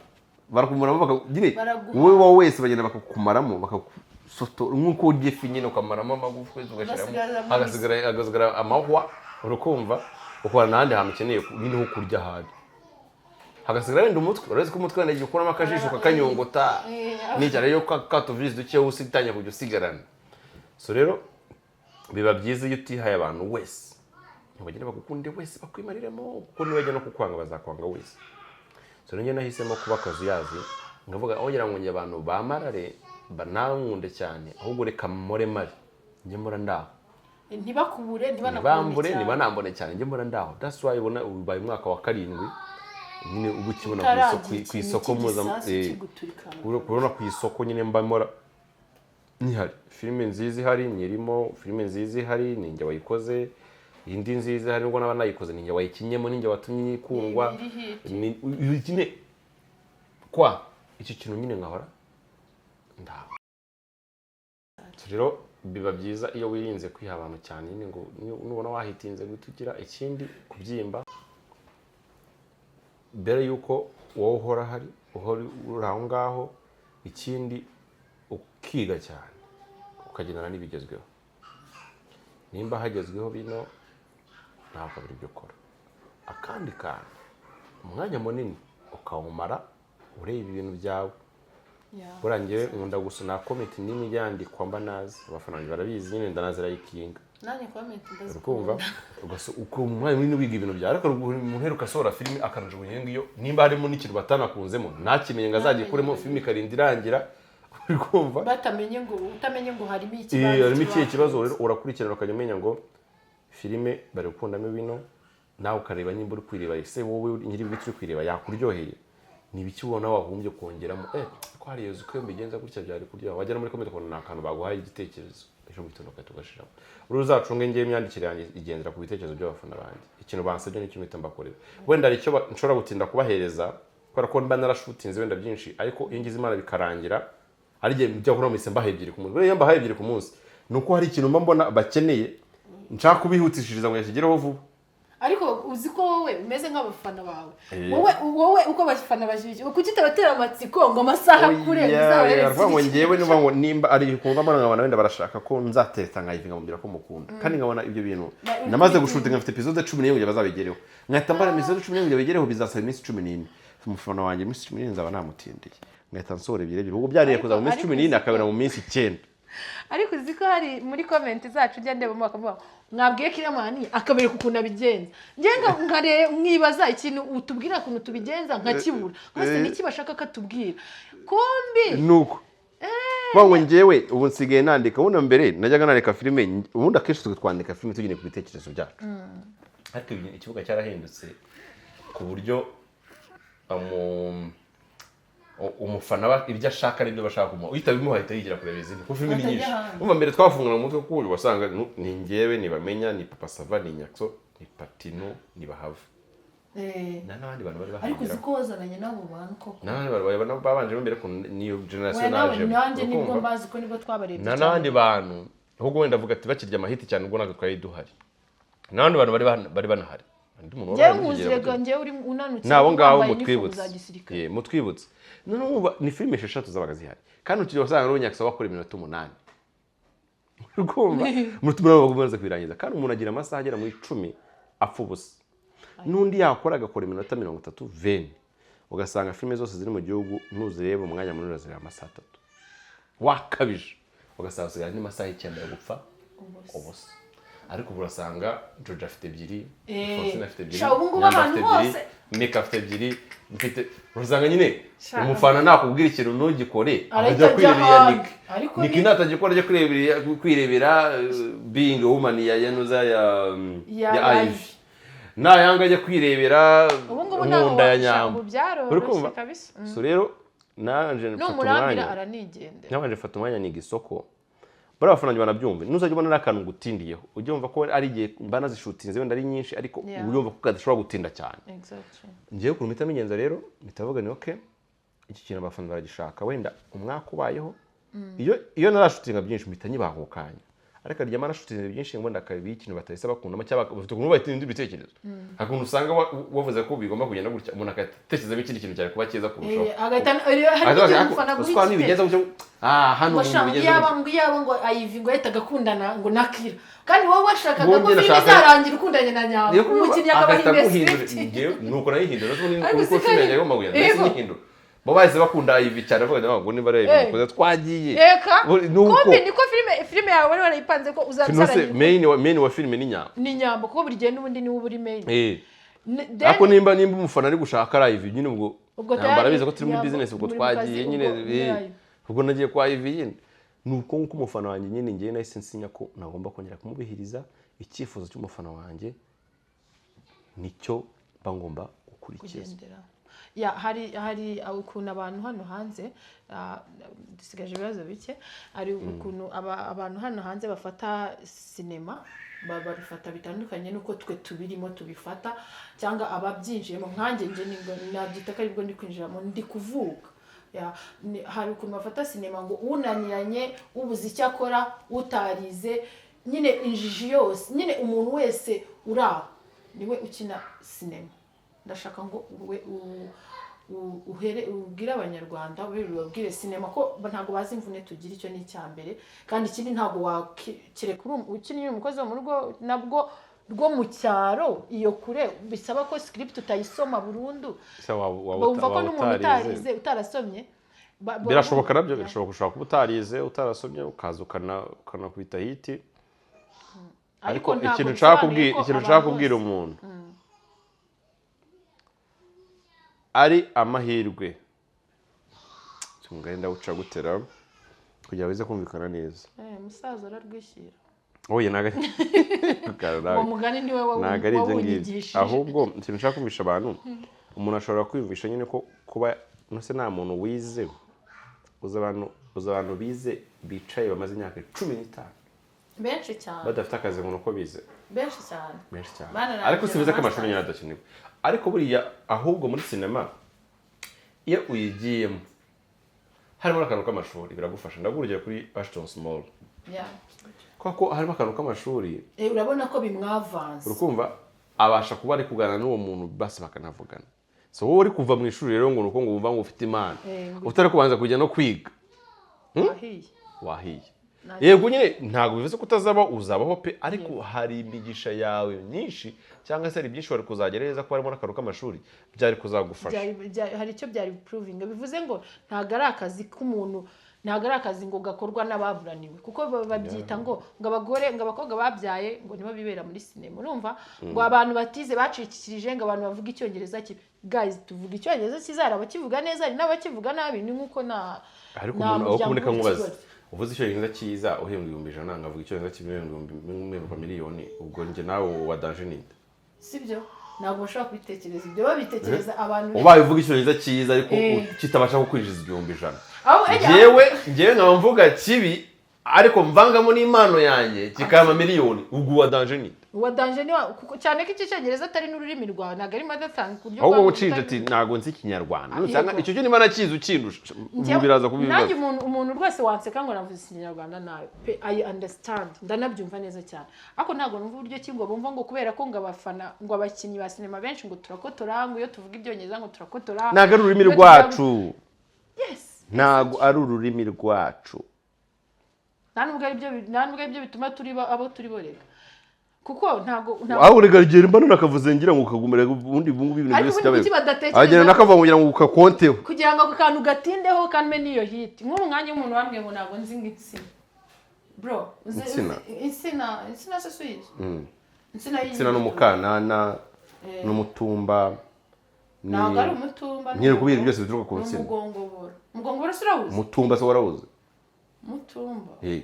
[SPEAKER 2] nyine
[SPEAKER 1] Baraguha.
[SPEAKER 2] Wowe wowe wese bagenda bakakumaramo, bakagusotora nk'uko urya ifi nyine, ukamaramo amagufwa, ugashyiramo
[SPEAKER 1] Ugasigaramo
[SPEAKER 2] hagasigara amahwa, urukumva ukabona n'ahandi hantu ukeneye nyine ho kurya ahandi hagasigara wenda umutwe. Urazi ko umutwe wenda igihe ukuramo akajisho kakanyongota n'icyo rero ka tuvisi duke usitangiye kujya usigarana. So rero biba byiza iyo utihaye abantu wese ngo bagende bagukunde wese, bakwimariremo, kuko nibajya no kukwanga bazakwanga wese. So rero njye nahisemo kuba akazuyazi, nkavuga aho ngira ngo njye abantu bamarare banankunde cyane, ahubwo reka mpore mari, njye mpora ndaho.
[SPEAKER 1] Ntibakubure, ntibanakubone
[SPEAKER 2] Ntibambure,
[SPEAKER 1] cyane.
[SPEAKER 2] Ntibanambone cyane, njye mpora ndaho. That's why ubona ubaye umwaka wa karindwi nyine uba ukibona ku
[SPEAKER 1] Utaragira
[SPEAKER 2] isoko, ku
[SPEAKER 1] ikintu
[SPEAKER 2] isoko
[SPEAKER 1] cy'igisasu
[SPEAKER 2] mpuzamahanga,
[SPEAKER 1] kiguturika.
[SPEAKER 2] Kubona ku isoko nyine mba mpora nihari. Filime nziza ihari nyirimo, filime nziza ihari ni njye wayikoze, indi nziza ihari nubwo naba nayikoze ni njye wayikinyemo, ni njye watumye ikundwa.
[SPEAKER 1] Ni iri hit.
[SPEAKER 2] Nyine kwa icyo kintu nyine nkahora ndaho. So rero biba byiza iyo wirinze kwiha abantu cyane nyine, ngo nubona wahitinze guhita ugira ikindi kubyimba mbere y'uko wowe uhora hari uhora uri aho ngaho. Ikindi ukiga cyane, ukagendana n'ibigezweho. Nimba hagezweho bino, ntabwo buri ibyo ukora. Akandi kantu, umwanya munini ukawumara ureba ibintu byawe. Buriya njyewe nkunda gusa na comment nini yandikwa mba nazi, abafana banjye barabizi nyine, ndanazirayikinga.
[SPEAKER 1] Nanjye comment
[SPEAKER 2] Urukumva
[SPEAKER 1] ndazikunda.
[SPEAKER 2] Ukumva umwanya munini wiga ibintu byawe, ariko umuntu uheruka asohora filime akanajugunya iyo ngiyo, nimba harimo n'ikintu batanakunzemo ntakimenye ngo azagikuremo, filime ikarinda irangira, uri kumva?
[SPEAKER 1] Batamenye ngo, utamenye ngo harimo ikibazo.
[SPEAKER 2] Harimo ikihe kibazo. Rero urakurikirana ukajya umenya ngo filime bari gukundamo bino, nawe ukareba nimba uri kwireba, ese wowe nyiri bwite uri kwireba yakuryoheye, ni ibiki ubona wagombye kongeramo, ko hari uko iyo mbigenza gutya byari kuryoha. Wajya no muri comment ukabona ni akantu baguhaye igitekerezo, ejo mu gitondo ugahita ugashiramo. Uri uzacunge, ngewe imyandikire yanjye igendera ku bitekerezo by'abafana banjye. Ikintu bansabye nicyo mpita mbakorera. Wenda hari icyo nshobora gutinda kubahereza kubera ko mba narashutinze wenda byinshi, ariko iyo ngize Imana bikarangira, hari igihe njya kubona mpise mbaha 2 ku munsi. Buriya iyo mbahaye 2 ku munsi ni uko hari ikintu mba mbona bakeneye, nshaka kubihutishiriza ngo yakigereho vuba.
[SPEAKER 1] Ariko uzi ko wowe umeze nk'abafana bawe? Wowe uko abafana bashyushye, kuki utabatera amatsiko ngo amasaha akure uzabahereze
[SPEAKER 2] Aravuga ngo
[SPEAKER 1] iki?
[SPEAKER 2] Ngewe niba ngo nimba ari kumva mbona nkabona wenda barashaka ko nzatereta nkayivinga nkamubwira ko mukunda, kandi nkabona ibyo bintu
[SPEAKER 1] uri
[SPEAKER 2] namaze
[SPEAKER 1] kubitinda.
[SPEAKER 2] Gushutinga mfite episode 14 kugira bazabigereho, nkahita mbara episode 14 kugira bigereho, bizasaba iminsi 14. Umufana wanjye iminsi 14 nzaba namutindiye, nkahita nsohora ebyiri ebyiri. Ubwo byariye kuza mu minsi
[SPEAKER 1] Ariko
[SPEAKER 2] 14
[SPEAKER 1] uzi ko-
[SPEAKER 2] akabera mu minsi 9.
[SPEAKER 1] Ariko uzi ko hari muri comment zacu ujya ndebamo bakavuga ngo mwabwiye Killaman akabereka ukuntu abigenza, njye nkibaza ikintu utubwira ukuntu tubigenza nkakibura rwose. Niki bashaka ko atubwira kumbi?
[SPEAKER 2] Nuko ngo njyewe ubu nsigaye nandika. Ubundi mbere najyaga nandika filime, ubundi akenshi twe twandika filime tugendeye ku bitekerezo byacu, ariko ikibuga cyarahindutse ku buryo umufana ibyo ashaka aribyo bashaka kumuha, uhita bimuha ahita yigira kureba izindi kuko filime ni
[SPEAKER 1] Batajya
[SPEAKER 2] nyinshi.
[SPEAKER 1] hanze.
[SPEAKER 2] Umva, mbere twafungura mu mutwe kuko wasanga ni njyewe, ni Bamenya, ni Papa Sava, ni Nyakso, ni Patino, ni Bahava nta n'abandi bantu bari
[SPEAKER 1] Ariko uzi
[SPEAKER 2] bahagera.
[SPEAKER 1] ko wazananye n'abo bantu koko?
[SPEAKER 2] N'abandi bantu babanjemo mbere ku niyo generation
[SPEAKER 1] Oya, nawe
[SPEAKER 2] najemo.
[SPEAKER 1] nanjye nibwo
[SPEAKER 2] Urakumva?
[SPEAKER 1] mbazi ko nibwo twabarebye
[SPEAKER 2] Nta
[SPEAKER 1] cyane.
[SPEAKER 2] n'abandi bantu, ahubwo wenda avuga ati bakirya amahiti cyane, ubwo ntabwo twari duhari, n'abandi bantu bari banahari. Undi muntu wari
[SPEAKER 1] Njyewe
[SPEAKER 2] uhari
[SPEAKER 1] nkuzi
[SPEAKER 2] mukigera
[SPEAKER 1] rega, njyewe uri unanutse,
[SPEAKER 2] ni abo ngabo
[SPEAKER 1] wambaye inifomu
[SPEAKER 2] mutwibutse.
[SPEAKER 1] za gisirikare.
[SPEAKER 2] Yeah, mutwibutse. Noneho ubu ni filime 6 zabaga zihari, kandi ukiri wasanga n'ubunyakisa bakora iminota 8, urumva umunota 8 bagomba kubirangiza, kandi umuntu agira amasaha agera muri 10 apfa ubusa, n'undi yakora agakora iminota 30 veni. Ugasanga filime zose ziri mu gihugu ntuzireba umwanya munini, urazireba amasaha 3 wakabije, ugasanga usigaye andi masaha 9 yo gupfa ubusa. Ariko ubu urasanga Jojo afite 2, Francine afite 2,
[SPEAKER 1] Sha, ubu ngubu
[SPEAKER 2] Nyamba
[SPEAKER 1] abantu
[SPEAKER 2] afite 2,
[SPEAKER 1] bose-
[SPEAKER 2] Mika afite 2, mfite, urasanga nyine
[SPEAKER 1] Sha.
[SPEAKER 2] umufana nakubwira ikintu ntugikore,
[SPEAKER 1] Arahita
[SPEAKER 2] ajya kwirebera
[SPEAKER 1] ajya ahandi.
[SPEAKER 2] Niki.
[SPEAKER 1] Ariko
[SPEAKER 2] Niki natagikora ajya kwirebera Being a Woman ya Yanuza ya
[SPEAKER 1] Ya
[SPEAKER 2] Ivy,
[SPEAKER 1] Ivy.
[SPEAKER 2] nayanga ajya kwirebera
[SPEAKER 1] Ubu ngubu ntabwo
[SPEAKER 2] Nkunda ya
[SPEAKER 1] wabisha,
[SPEAKER 2] Nyamba.
[SPEAKER 1] ubu byaroroshye
[SPEAKER 2] Uri kumva?
[SPEAKER 1] kabisa.
[SPEAKER 2] So rero nanje mfata
[SPEAKER 1] Numurambira
[SPEAKER 2] umwanya,
[SPEAKER 1] aranigendera.
[SPEAKER 2] nabanje mfata umwanya niga isoko. Bariya bafana banjye banabyumve, nuzajya ubona n'akantu ngutindiyeho, ujye wumva ko ari igihe mba nazishutinze wenda ari nyinshi, ariko ujye wumva ko kadashobora gutinda cyane. Ngewe ukuntu mpita mbigenza rero, mpita mvuga ni okay, iki kintu abafana baragishaka, wenda umwaka ubayeho, iyo narashutinga byinshi mpita nyibaha ako kanya, ariko aryama narashutinze byinshi wenda akaba ikintu batahise bakundamo, cyangwa bafite ukuntu bahita ibindi bitekerezo. Hari ukuntu usanga wavuze ko bigomba kugenda gutya, umuntu agatekerezamo ikindi kintu cyari kuba cyiza kurushaho.
[SPEAKER 1] Agahita hari
[SPEAKER 2] Ahita
[SPEAKER 1] igihe
[SPEAKER 2] avuga,
[SPEAKER 1] umufana aguha
[SPEAKER 2] "Uswa nibigenza gutya, hano
[SPEAKER 1] ngo
[SPEAKER 2] umuntu
[SPEAKER 1] sha
[SPEAKER 2] bigenze
[SPEAKER 1] yaba
[SPEAKER 2] gutya."
[SPEAKER 1] ngo yaba ngo Ivy ngo yahitaga akundana ngo na Kira, kandi wowe washakaga ko
[SPEAKER 2] Ubundi
[SPEAKER 1] filime izarangira ukundanye na Nyamba,
[SPEAKER 2] Niyo kuvuga,
[SPEAKER 1] umukinnyi akaba
[SPEAKER 2] agahita
[SPEAKER 1] ahinduye
[SPEAKER 2] aguhindura.
[SPEAKER 1] script.
[SPEAKER 2] Njyewe nuko nayihindura,
[SPEAKER 1] Ariko
[SPEAKER 2] uko
[SPEAKER 1] si
[SPEAKER 2] filime yanjye igomba kugenda nahise
[SPEAKER 1] Yego.
[SPEAKER 2] nyihindura. Bo bahise bakunda Ivy cyane, bavuga ngo niba ari Ivy mukoze twagiye.
[SPEAKER 1] Reka.
[SPEAKER 2] Nuko
[SPEAKER 1] Kumbi niko filime yawe wari warayipanze ko
[SPEAKER 2] Nose
[SPEAKER 1] uzabizarangira
[SPEAKER 2] main wa filime ni Nyamba.
[SPEAKER 1] Ni Nyamba, kuko buri gihe n'ubundi niwe uba uri main.
[SPEAKER 2] Ariko nimba umufana ari gushaka ari Ivy nyine, ubwo
[SPEAKER 1] Ubwo
[SPEAKER 2] Nyamba
[SPEAKER 1] tayari
[SPEAKER 2] arabizi ko turi muri
[SPEAKER 1] Nyamba
[SPEAKER 2] business, ubwo
[SPEAKER 1] muri mu kazi,
[SPEAKER 2] twagiye nyine,
[SPEAKER 1] ubwo ni Ivy.
[SPEAKER 2] Ubwo nagiye kwa Ivy nyine. Nuko nkuko umufana wanjye nyine ngewe nahise nsinya ko nagomba kongera kumubihiriza icyifuzo cy'umufana wanjye, nicyo mba ngomba gukurikiza.
[SPEAKER 1] Kugendera ya hari ukuntu abantu hano hanze, dusigaje ibibazo bike, hari ukuntu abantu hano hanze bafata sinema, babifata bitandukanye n'uko twe tubirimo tubifata, cyangwa ababyinjiyemo nkanjye, njye nabyita ko aribwo ndi kwinjiramo, ndi kuvuka. Hari ukuntu bafata sinema ngo unaniranye, ubuze icyo akora, utarize nyine, injiji yose nyine, umuntu wese uri aho niwe ukina sinema. Ndashaka ngo uhere ubwire Abanyarwanda, uhere ubabwire sinema, ko ntabwo bazi imvune tugira. Icyo ni icya mbere, kandi ikindi ntabwo wakireka ukinnye uri umukozi wo mu rugo nabwo rwo mu cyaro iyo kure, bisaba ko script utayisoma burundu.
[SPEAKER 2] Se waba
[SPEAKER 1] Bumva ko n'umuntu
[SPEAKER 2] utarize.
[SPEAKER 1] utarize, utarasomye.
[SPEAKER 2] Birashoboka nabyo, birashoboka. Ushobora kuba utarize, utarasomye, ukaza ukanakubita hit. Ariko
[SPEAKER 1] ntabwo
[SPEAKER 2] ikintu nshaka
[SPEAKER 1] bisobanuye
[SPEAKER 2] kubwira
[SPEAKER 1] ko
[SPEAKER 2] ikintu
[SPEAKER 1] abantu
[SPEAKER 2] nshaka kubwira
[SPEAKER 1] bose-
[SPEAKER 2] umuntu, ari amahirwe ngenda wuca gutera kugira bize kumvikana neza.
[SPEAKER 1] Eh, musaza ararwishyira.
[SPEAKER 2] Oya, ntabwo
[SPEAKER 1] Uwo mugani niwe
[SPEAKER 2] ntabwo ari ibyo ngibyo.
[SPEAKER 1] wawunyigishije.
[SPEAKER 2] Ahubwo ikintu nshaka kumvisha abantu, umuntu ashobora kwiyumvisha nyine ko kuba nose nta muntu wize, uzi abantu bize bicaye bamaze imyaka 15
[SPEAKER 1] Benshi cyane.
[SPEAKER 2] badafite akazi ngo ni uko bize.
[SPEAKER 1] Benshi cyane.
[SPEAKER 2] Benshi cyane.
[SPEAKER 1] Banarangiza
[SPEAKER 2] Ariko si bivuze ko amashuri
[SPEAKER 1] masters.
[SPEAKER 2] nyine adakenewe. Ariko buriya ahubwo muri sinema iyo uyigiyemo harimo n'akantu k'amashuri biragufasha. Ndaguha urugero kuri Ashton Small, kubera ko harimo akantu k'amashuri.
[SPEAKER 1] Eh, urabona ko bimwavanze.
[SPEAKER 2] Urukumva abasha kuba ari kuganira n'uwo muntu, basi bakanavugana. So wowe uri kuva mu ishuri rero ngo ni uko ngo wumva ngo ufite impano, utari kubanza kujya no kwiga,
[SPEAKER 1] Wahiye.
[SPEAKER 2] wahiye. Yego nyine, ntabwo bivuze ko utazabaho, uzabaho pe, ariko hari imigisha yawe myinshi cyangwa se hari byinshi wari kuzagerageza ko harimo n'akantu k'amashuri byari kuzagufasha.
[SPEAKER 1] Hari icyo byari proving. Bivuze ngo ntabwo ari akazi k'umuntu, ntabwo ari akazi ngo gakorwa n'ababuraniwe, kuko babyita ngo abagore, ngo abakobwa babyaye, ngo nibo bibera muri sinema. Urumva ngo abantu batize bacikirije, ngo abantu bavuga Icyongereza kibi. Guys, tuvuga Icyongereza cyiza, hari abakivuga neza, hari n'abakivuga nabi. Ni nk'uko na
[SPEAKER 2] Ariko
[SPEAKER 1] nta
[SPEAKER 2] umuntu aho
[SPEAKER 1] muryango
[SPEAKER 2] kuboneka, nkubaza,
[SPEAKER 1] w'ikigoryi.
[SPEAKER 2] Uvuze Icyongereza cyiza uhembwa 100,000, nkavuga Icyongereza kimwe uhembwa miliyoni, ubwo njye nawe wa danger ninde?
[SPEAKER 1] Sibyo, ntabwo bashobora kubitekereza ibyo, babitekereza abantu
[SPEAKER 2] Ubaye uvuga Icyongereza cyiza ariko kitabasha kukwinjiza 100,000,
[SPEAKER 1] Aho ejya-
[SPEAKER 2] njyewe nkaba mvuga kibi ariko mvangamo n'impano yanjye kikaba miliyoni, ubwo uwa danger ninde?
[SPEAKER 1] Uwa danger ni kuko cyane ko iki Cyongereza atari n'ururimi rwawe, ntabwo ari mother tongue ku buryo
[SPEAKER 2] Ahubwo
[SPEAKER 1] bwa-
[SPEAKER 2] ucinje ati ntabwo nzi Ikinyarwanda.
[SPEAKER 1] Ah,
[SPEAKER 2] Nusanga
[SPEAKER 1] yego.
[SPEAKER 2] icyo cyo niba nakizi ukindusha,
[SPEAKER 1] Njyewe-
[SPEAKER 2] biraza kuba
[SPEAKER 1] nanjye
[SPEAKER 2] ibibazo.
[SPEAKER 1] umuntu rwose wanseka ngo navuze Ikinyarwanda nabi pe, I understand, ndanabyumva neza cyane. Ariko ntabwo numva uburyo ki ngo bumva ngo kubera ko ngo abafana, ngo abakinnyi ba sinema benshi ngo turakotora, ngo iyo tuvuga Ibyongereza ngo turakotora.
[SPEAKER 2] Ntabwo ari ururimi
[SPEAKER 1] Iyo tuvuga-
[SPEAKER 2] rwacu.
[SPEAKER 1] Yes.
[SPEAKER 2] Ntabwo ari ururimi rwacu.
[SPEAKER 1] Nta nubwo ari byo bituma turi abo turi bo rega, kuko ntabwo
[SPEAKER 2] Aho urega igihe mba nakavuze ngira ngo ukagumira ubundi ubu ngubu ibintu
[SPEAKER 1] Ariko
[SPEAKER 2] byose
[SPEAKER 1] ubundi kuki
[SPEAKER 2] byabaye.
[SPEAKER 1] badatekereza-
[SPEAKER 2] Agenda nakavuga kugira ngo ukakonteho.
[SPEAKER 1] Kugira ngo ako kantu gatindeho kanme n'iyo hit. Nk'ubu mwanya w'umuntu wambwiye ngo ntabwo nzi ngo insina, bro,
[SPEAKER 2] Insina?
[SPEAKER 1] Insina, insina se suyizi? Insina.
[SPEAKER 2] Insina n'umukanana n'umutumba
[SPEAKER 1] Ntabwo ari umutumba.
[SPEAKER 2] Nyine kubera byose bituruka ku
[SPEAKER 1] Ni
[SPEAKER 2] nsina.
[SPEAKER 1] umugongoboro. Umugongoboro se urawuzi?
[SPEAKER 2] Umutumba se warawuzi?
[SPEAKER 1] Umutumba.
[SPEAKER 2] Eh.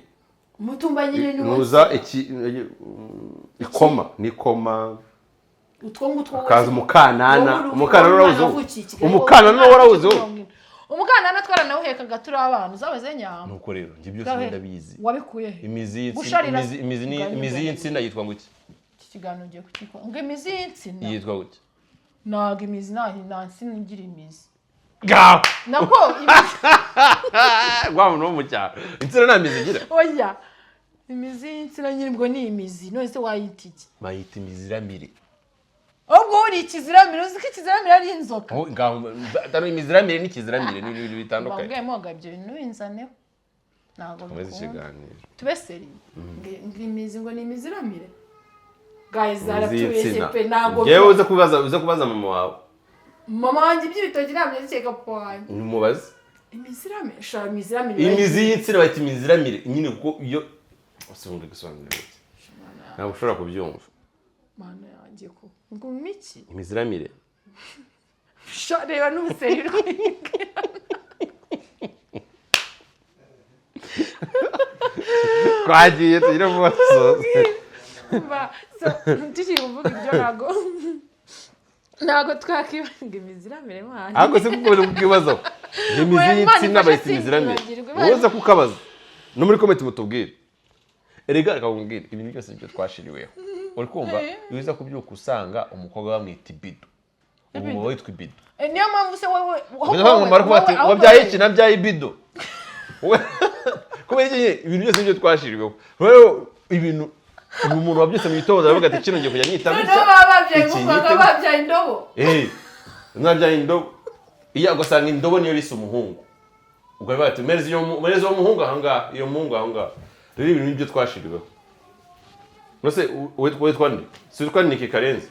[SPEAKER 1] Umutumba nyine ni
[SPEAKER 2] Nuza iki, ikoma n'ikoma.
[SPEAKER 1] Utwo ngutwo.
[SPEAKER 2] Hakaza umukanana.
[SPEAKER 1] Wowe
[SPEAKER 2] Umukanana
[SPEAKER 1] wowe
[SPEAKER 2] urawuzi?
[SPEAKER 1] umwana wavukiye i Kigali,
[SPEAKER 2] Umukanana
[SPEAKER 1] wowe
[SPEAKER 2] warawuzi?
[SPEAKER 1] Umukanana twaranawuhekaga turi abana, uzabaze Nyamba.
[SPEAKER 2] Nuko rero njye byose ndabizi.
[SPEAKER 1] Wabikuye he?
[SPEAKER 2] Imizi y'insina.
[SPEAKER 1] Gusharira-
[SPEAKER 2] Imizi y'insina yitwa ngo iki?
[SPEAKER 1] Iki kiganiro ugiye kukikora ngo imizi y'insina
[SPEAKER 2] Yitwa gute?
[SPEAKER 1] Ntabwo imizi, nta nsina igira imizi.
[SPEAKER 2] Ngaho.
[SPEAKER 1] Nako imizi.
[SPEAKER 2] Wa muntu wo mu cyaro, insina nta mizi igira.
[SPEAKER 1] Oya, imizi y'insina nyine ubwo ni imizi. None se wayita iki?
[SPEAKER 2] Bayita imiziramire.
[SPEAKER 1] Ahubwo uri ikiziramire. Uzi ko ikiziramire ari inzoka?
[SPEAKER 2] Aho ngaho dano, imiziramire n'ikiziramire ni ibintu bitandukanye.
[SPEAKER 1] Bambwiye moga ibyo bintu binzaneho, ntabwo
[SPEAKER 2] Komeza
[SPEAKER 1] bikunda.
[SPEAKER 2] ikiganiro.
[SPEAKER 1] Tube sérieux. Ngo imizi, ngo ni imiziramire, guys.
[SPEAKER 2] Imizi
[SPEAKER 1] Zaratubeshye
[SPEAKER 2] y'insina.
[SPEAKER 1] pe, ntabwo.
[SPEAKER 2] Njyewe uze kubaza mama wawe.
[SPEAKER 1] Mama wanjye iby'ibitoki ntabyo nzikeka, papa wanjye.
[SPEAKER 2] Numubaze.
[SPEAKER 1] Imiziramire sha, imiziramire.
[SPEAKER 2] Imizi y'insina bayita imiziramire nyine, kuko iyo usibundi gusobanurira iki ntabwo ushobora kubyumva.
[SPEAKER 1] Mana yanjye, ko ngo miki?
[SPEAKER 2] Imiziramire.
[SPEAKER 1] Sha, reba n'ubuseri rwiga.
[SPEAKER 2] Twagiye, tugire vuba dusoze.
[SPEAKER 1] Ba, so, tukiri kuvuga ibyo, ntabwo twakibanga imiziramire, mwana.
[SPEAKER 2] Ariko se kuko uri kukibazaho, imizi
[SPEAKER 1] Oya, Imana
[SPEAKER 2] y'insina
[SPEAKER 1] ifashe
[SPEAKER 2] bayita imiziramire.
[SPEAKER 1] sinkibagirwe.
[SPEAKER 2] Wowe uza kukabaza no muri comment mutubwire. Erega reka nkubwire, ibintu byose byo twashiriweho, uri kumva? Iyo uza kubyuka usanga umukobwa bamwita ibido, ubu uba witwa ibido.
[SPEAKER 1] Eh, niyo mpamvu se wowe
[SPEAKER 2] Ubwo ngo bari kuvuga ati wabyaye iki? Nabyaye ibido. Kubera iki nyine ibintu byose byo twashiriweho rero, ibintu uyu muntu wabyutse mu gitondo aravuga ati kino ngiye kujya nyita
[SPEAKER 1] Noneho
[SPEAKER 2] gutya,
[SPEAKER 1] baba babyaye
[SPEAKER 2] iki
[SPEAKER 1] nk'uko
[SPEAKER 2] nyite.
[SPEAKER 1] babyaye indobo.
[SPEAKER 2] Eh, mwabyaye indobo. Iyo ugasanga indobo niyo bise umuhungu, ubwo bari bati mereza iyo mereza uwo muhungu aha ngaha, iyo muhungu aha ngaha. Rero ibintu nibyo twashiriweho. Nose witwa nde? Si witwa Niki Karenzi?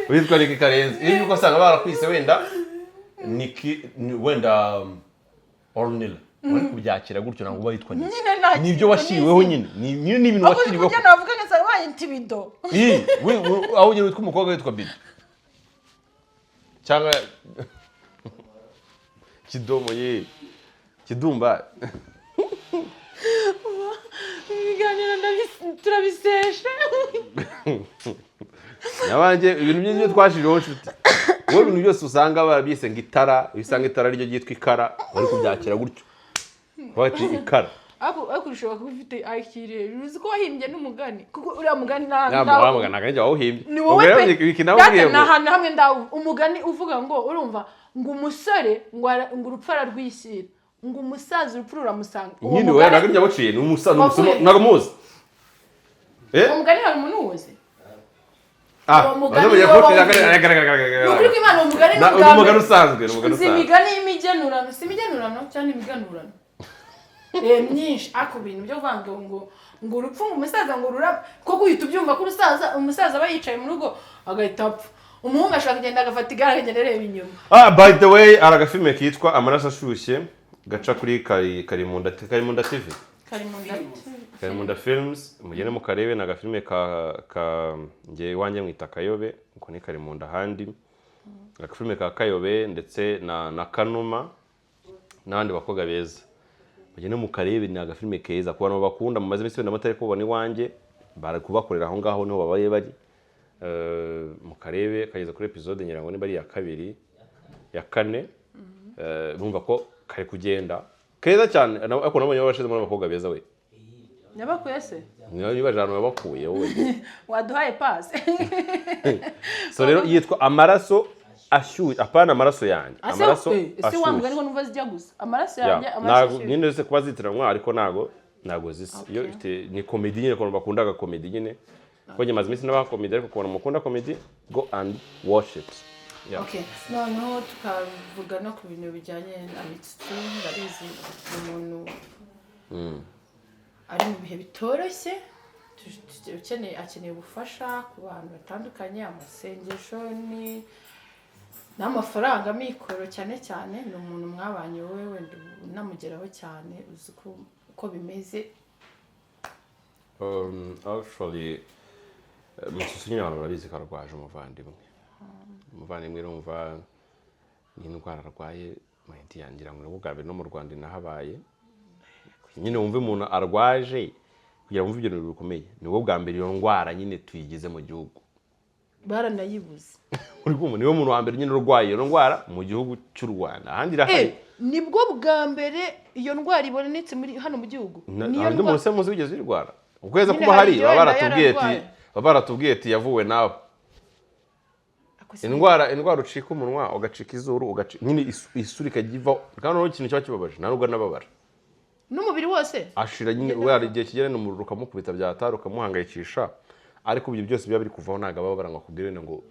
[SPEAKER 2] Witwa Niki Karenzi, iyo uko usanga barakwise wenda Niki wenda Ornella, uri kubyakira gutyo, ntabwo uba witwa Niki.
[SPEAKER 1] Nyine nta
[SPEAKER 2] Nibyo washyiriweho nyine, ni ibintu
[SPEAKER 1] Aho
[SPEAKER 2] washyiriweho.
[SPEAKER 1] kuburyo navuga ngasanga bayita ibido.
[SPEAKER 2] Ii, aho ugera witwa umukobwa witwa Bibi cyangwa Kidomo, ye Kidumba.
[SPEAKER 1] Ibiganiro turabiseshe.
[SPEAKER 2] Nabanjye ibintu byinshi twashiriweho, nshuti. Wowe ibintu byose usanga barabyise ngo itara, iyo usanga itara ryo ryitwa ikara, bari kubyakira gutyo, bati ikara.
[SPEAKER 1] Ariko ushobora kuba ufite IQ rero, uzi ko wahimbye n'umugani, kuko uriya mugani nta
[SPEAKER 2] Ntabwo ntabwo ari wawuhimbye.
[SPEAKER 1] Ni wowe pe.
[SPEAKER 2] Wiki nawe.
[SPEAKER 1] Data, ni ahantu hamwe ndawu umugani uvuga ngo urumva ngo umusore ngo ngo urupfu ararwishyira, ngo umusaza urupfu ruramusanga. Uwo
[SPEAKER 2] Nyine wowe
[SPEAKER 1] mugani
[SPEAKER 2] ntabwo njya waciye, ni umusaza.
[SPEAKER 1] Wavuye.
[SPEAKER 2] Ntabwo muzi.
[SPEAKER 1] Uwo mugani hari umuntu uwuzi?
[SPEAKER 2] Ah.
[SPEAKER 1] Uwo mugani
[SPEAKER 2] Baza
[SPEAKER 1] ni wowe
[SPEAKER 2] kuwucira.
[SPEAKER 1] Ni ukuri kw'Imana, uwo mugani ni
[SPEAKER 2] Ni
[SPEAKER 1] ubwa
[SPEAKER 2] umugani
[SPEAKER 1] mbere.
[SPEAKER 2] usanzwe, ni umugani
[SPEAKER 1] Uzi
[SPEAKER 2] usanzwe.
[SPEAKER 1] imigani y'imigenurano, si imigenurano cyangwa imiganurano myinshi, ariko ibintu byo kuvuga ngo urupfu, ngo umusaza ngo ruraba, kuko uhita ubyumva ko umusaza aba yicaye mu rugo agahita apfa, umuhungu ashobora kugenda agafata igare akagenda areba inyuma.
[SPEAKER 2] Ah, by the way, hari agafilme kitwa Amaraso Ashyushye gaca kuri Karimunda, Karimunda TV.
[SPEAKER 1] Kari mu nda.
[SPEAKER 2] Karimunda Films, mugende mukarebe. Ni agafilme ka nge iwanjye mwita Kayobe, uko ni Karimunda ahandi. Agafilme ka Kayobe ndetse na Kanuma n'abandi bakobwa beza, mugende mukarebe. Ni agafilme keza ku bantu bakunda, mumaze iminsi wenda mutari kubona iwanjye, bari kubakorera aho ngaho niho babaye bari. Mukarebe, kageze kuri episode ngira ngo niba ari iya kabiri, ya kane. Numva ko kari kugenda keza cyane, ariko nabonye babashizemo n'abakobwa beza we.
[SPEAKER 1] Yabakuye se?
[SPEAKER 2] Niba ahantu yabakuye wowe.
[SPEAKER 1] Waduhaye pasi.
[SPEAKER 2] So rero yitwa Amaraso Ashyushye, apana amaraso yanjye, amaraso
[SPEAKER 1] Ese wa mugani
[SPEAKER 2] ashyushye.
[SPEAKER 1] ko numva zijya gusa, amaraso
[SPEAKER 2] Ya,
[SPEAKER 1] yanjye, amaraso
[SPEAKER 2] ntago
[SPEAKER 1] ashyushye.
[SPEAKER 2] nyine zose kuba zitiranwa, ariko ntago zisa. Iyo ifite ni comedy nyine, ku bantu bakundaga comedy nyine, kuko njye maze iminsi n'abaha comedy, ariko ku bantu mukunda comedy, go and watch it. Yeah.
[SPEAKER 1] Okay, noneho tukavuga no ku bintu bijyanye na Mitsutsu. Ndabizi ni umuntu ari mu bihe bitoroshye, ukeneye ubufasha ku bantu batandukanye, amasengesho ni n'amafaranga, amikoro cyane cyane. Ni umuntu mwabanye, wowe wenda unamugeraho cyane, uzi uko bimeze.
[SPEAKER 2] Actually, Mitsutsu nyine abantu barabizi ko arwaje umuvandimwe. Urumva ni indwara arwaye, mayiti yangira ngo nibwo bwa mbere no mu Rwanda inahabaye. Nyine wumve umuntu arwaje, kugira ngo wumve ibyo bintu bikomeye, nibwo bwa mbere iyo ndwara nyine tuyigize mu gihugu.
[SPEAKER 1] Baranayibuze.
[SPEAKER 2] Uri kumva, niwe muntu wa mbere nyine urwaye iyo ndwara mu gihugu cy'u Rwanda, ahandi irahari.
[SPEAKER 1] Eh, nibwo bwa mbere iyo ndwara ibonetse muri hano mu gihugu? Niyo
[SPEAKER 2] Hari undi muntu se muzi wigeze uyirwara ukwezi
[SPEAKER 1] Nyine
[SPEAKER 2] kuba
[SPEAKER 1] hari
[SPEAKER 2] hari
[SPEAKER 1] igihe
[SPEAKER 2] baba
[SPEAKER 1] wenda
[SPEAKER 2] baratubwiye ati
[SPEAKER 1] yararwaye.
[SPEAKER 2] Baba baratubwiye ati yavuwe nawe.
[SPEAKER 1] Ako si-
[SPEAKER 2] Indwara ucika umunwa, ugacika izuru, nyine isura ikajya ivaho, kandi noneho ikintu kiba kibabaje, nta nubwo anababara.
[SPEAKER 1] N'umubiri wose.
[SPEAKER 2] Ashira nyine. We hari igihe kigera n'umuriro ukamukubita byatara, ukamuhangayikisha, ariko ibyo byose biba biri kuvaho, ntabwo ababara ngo akubwire wenda ngo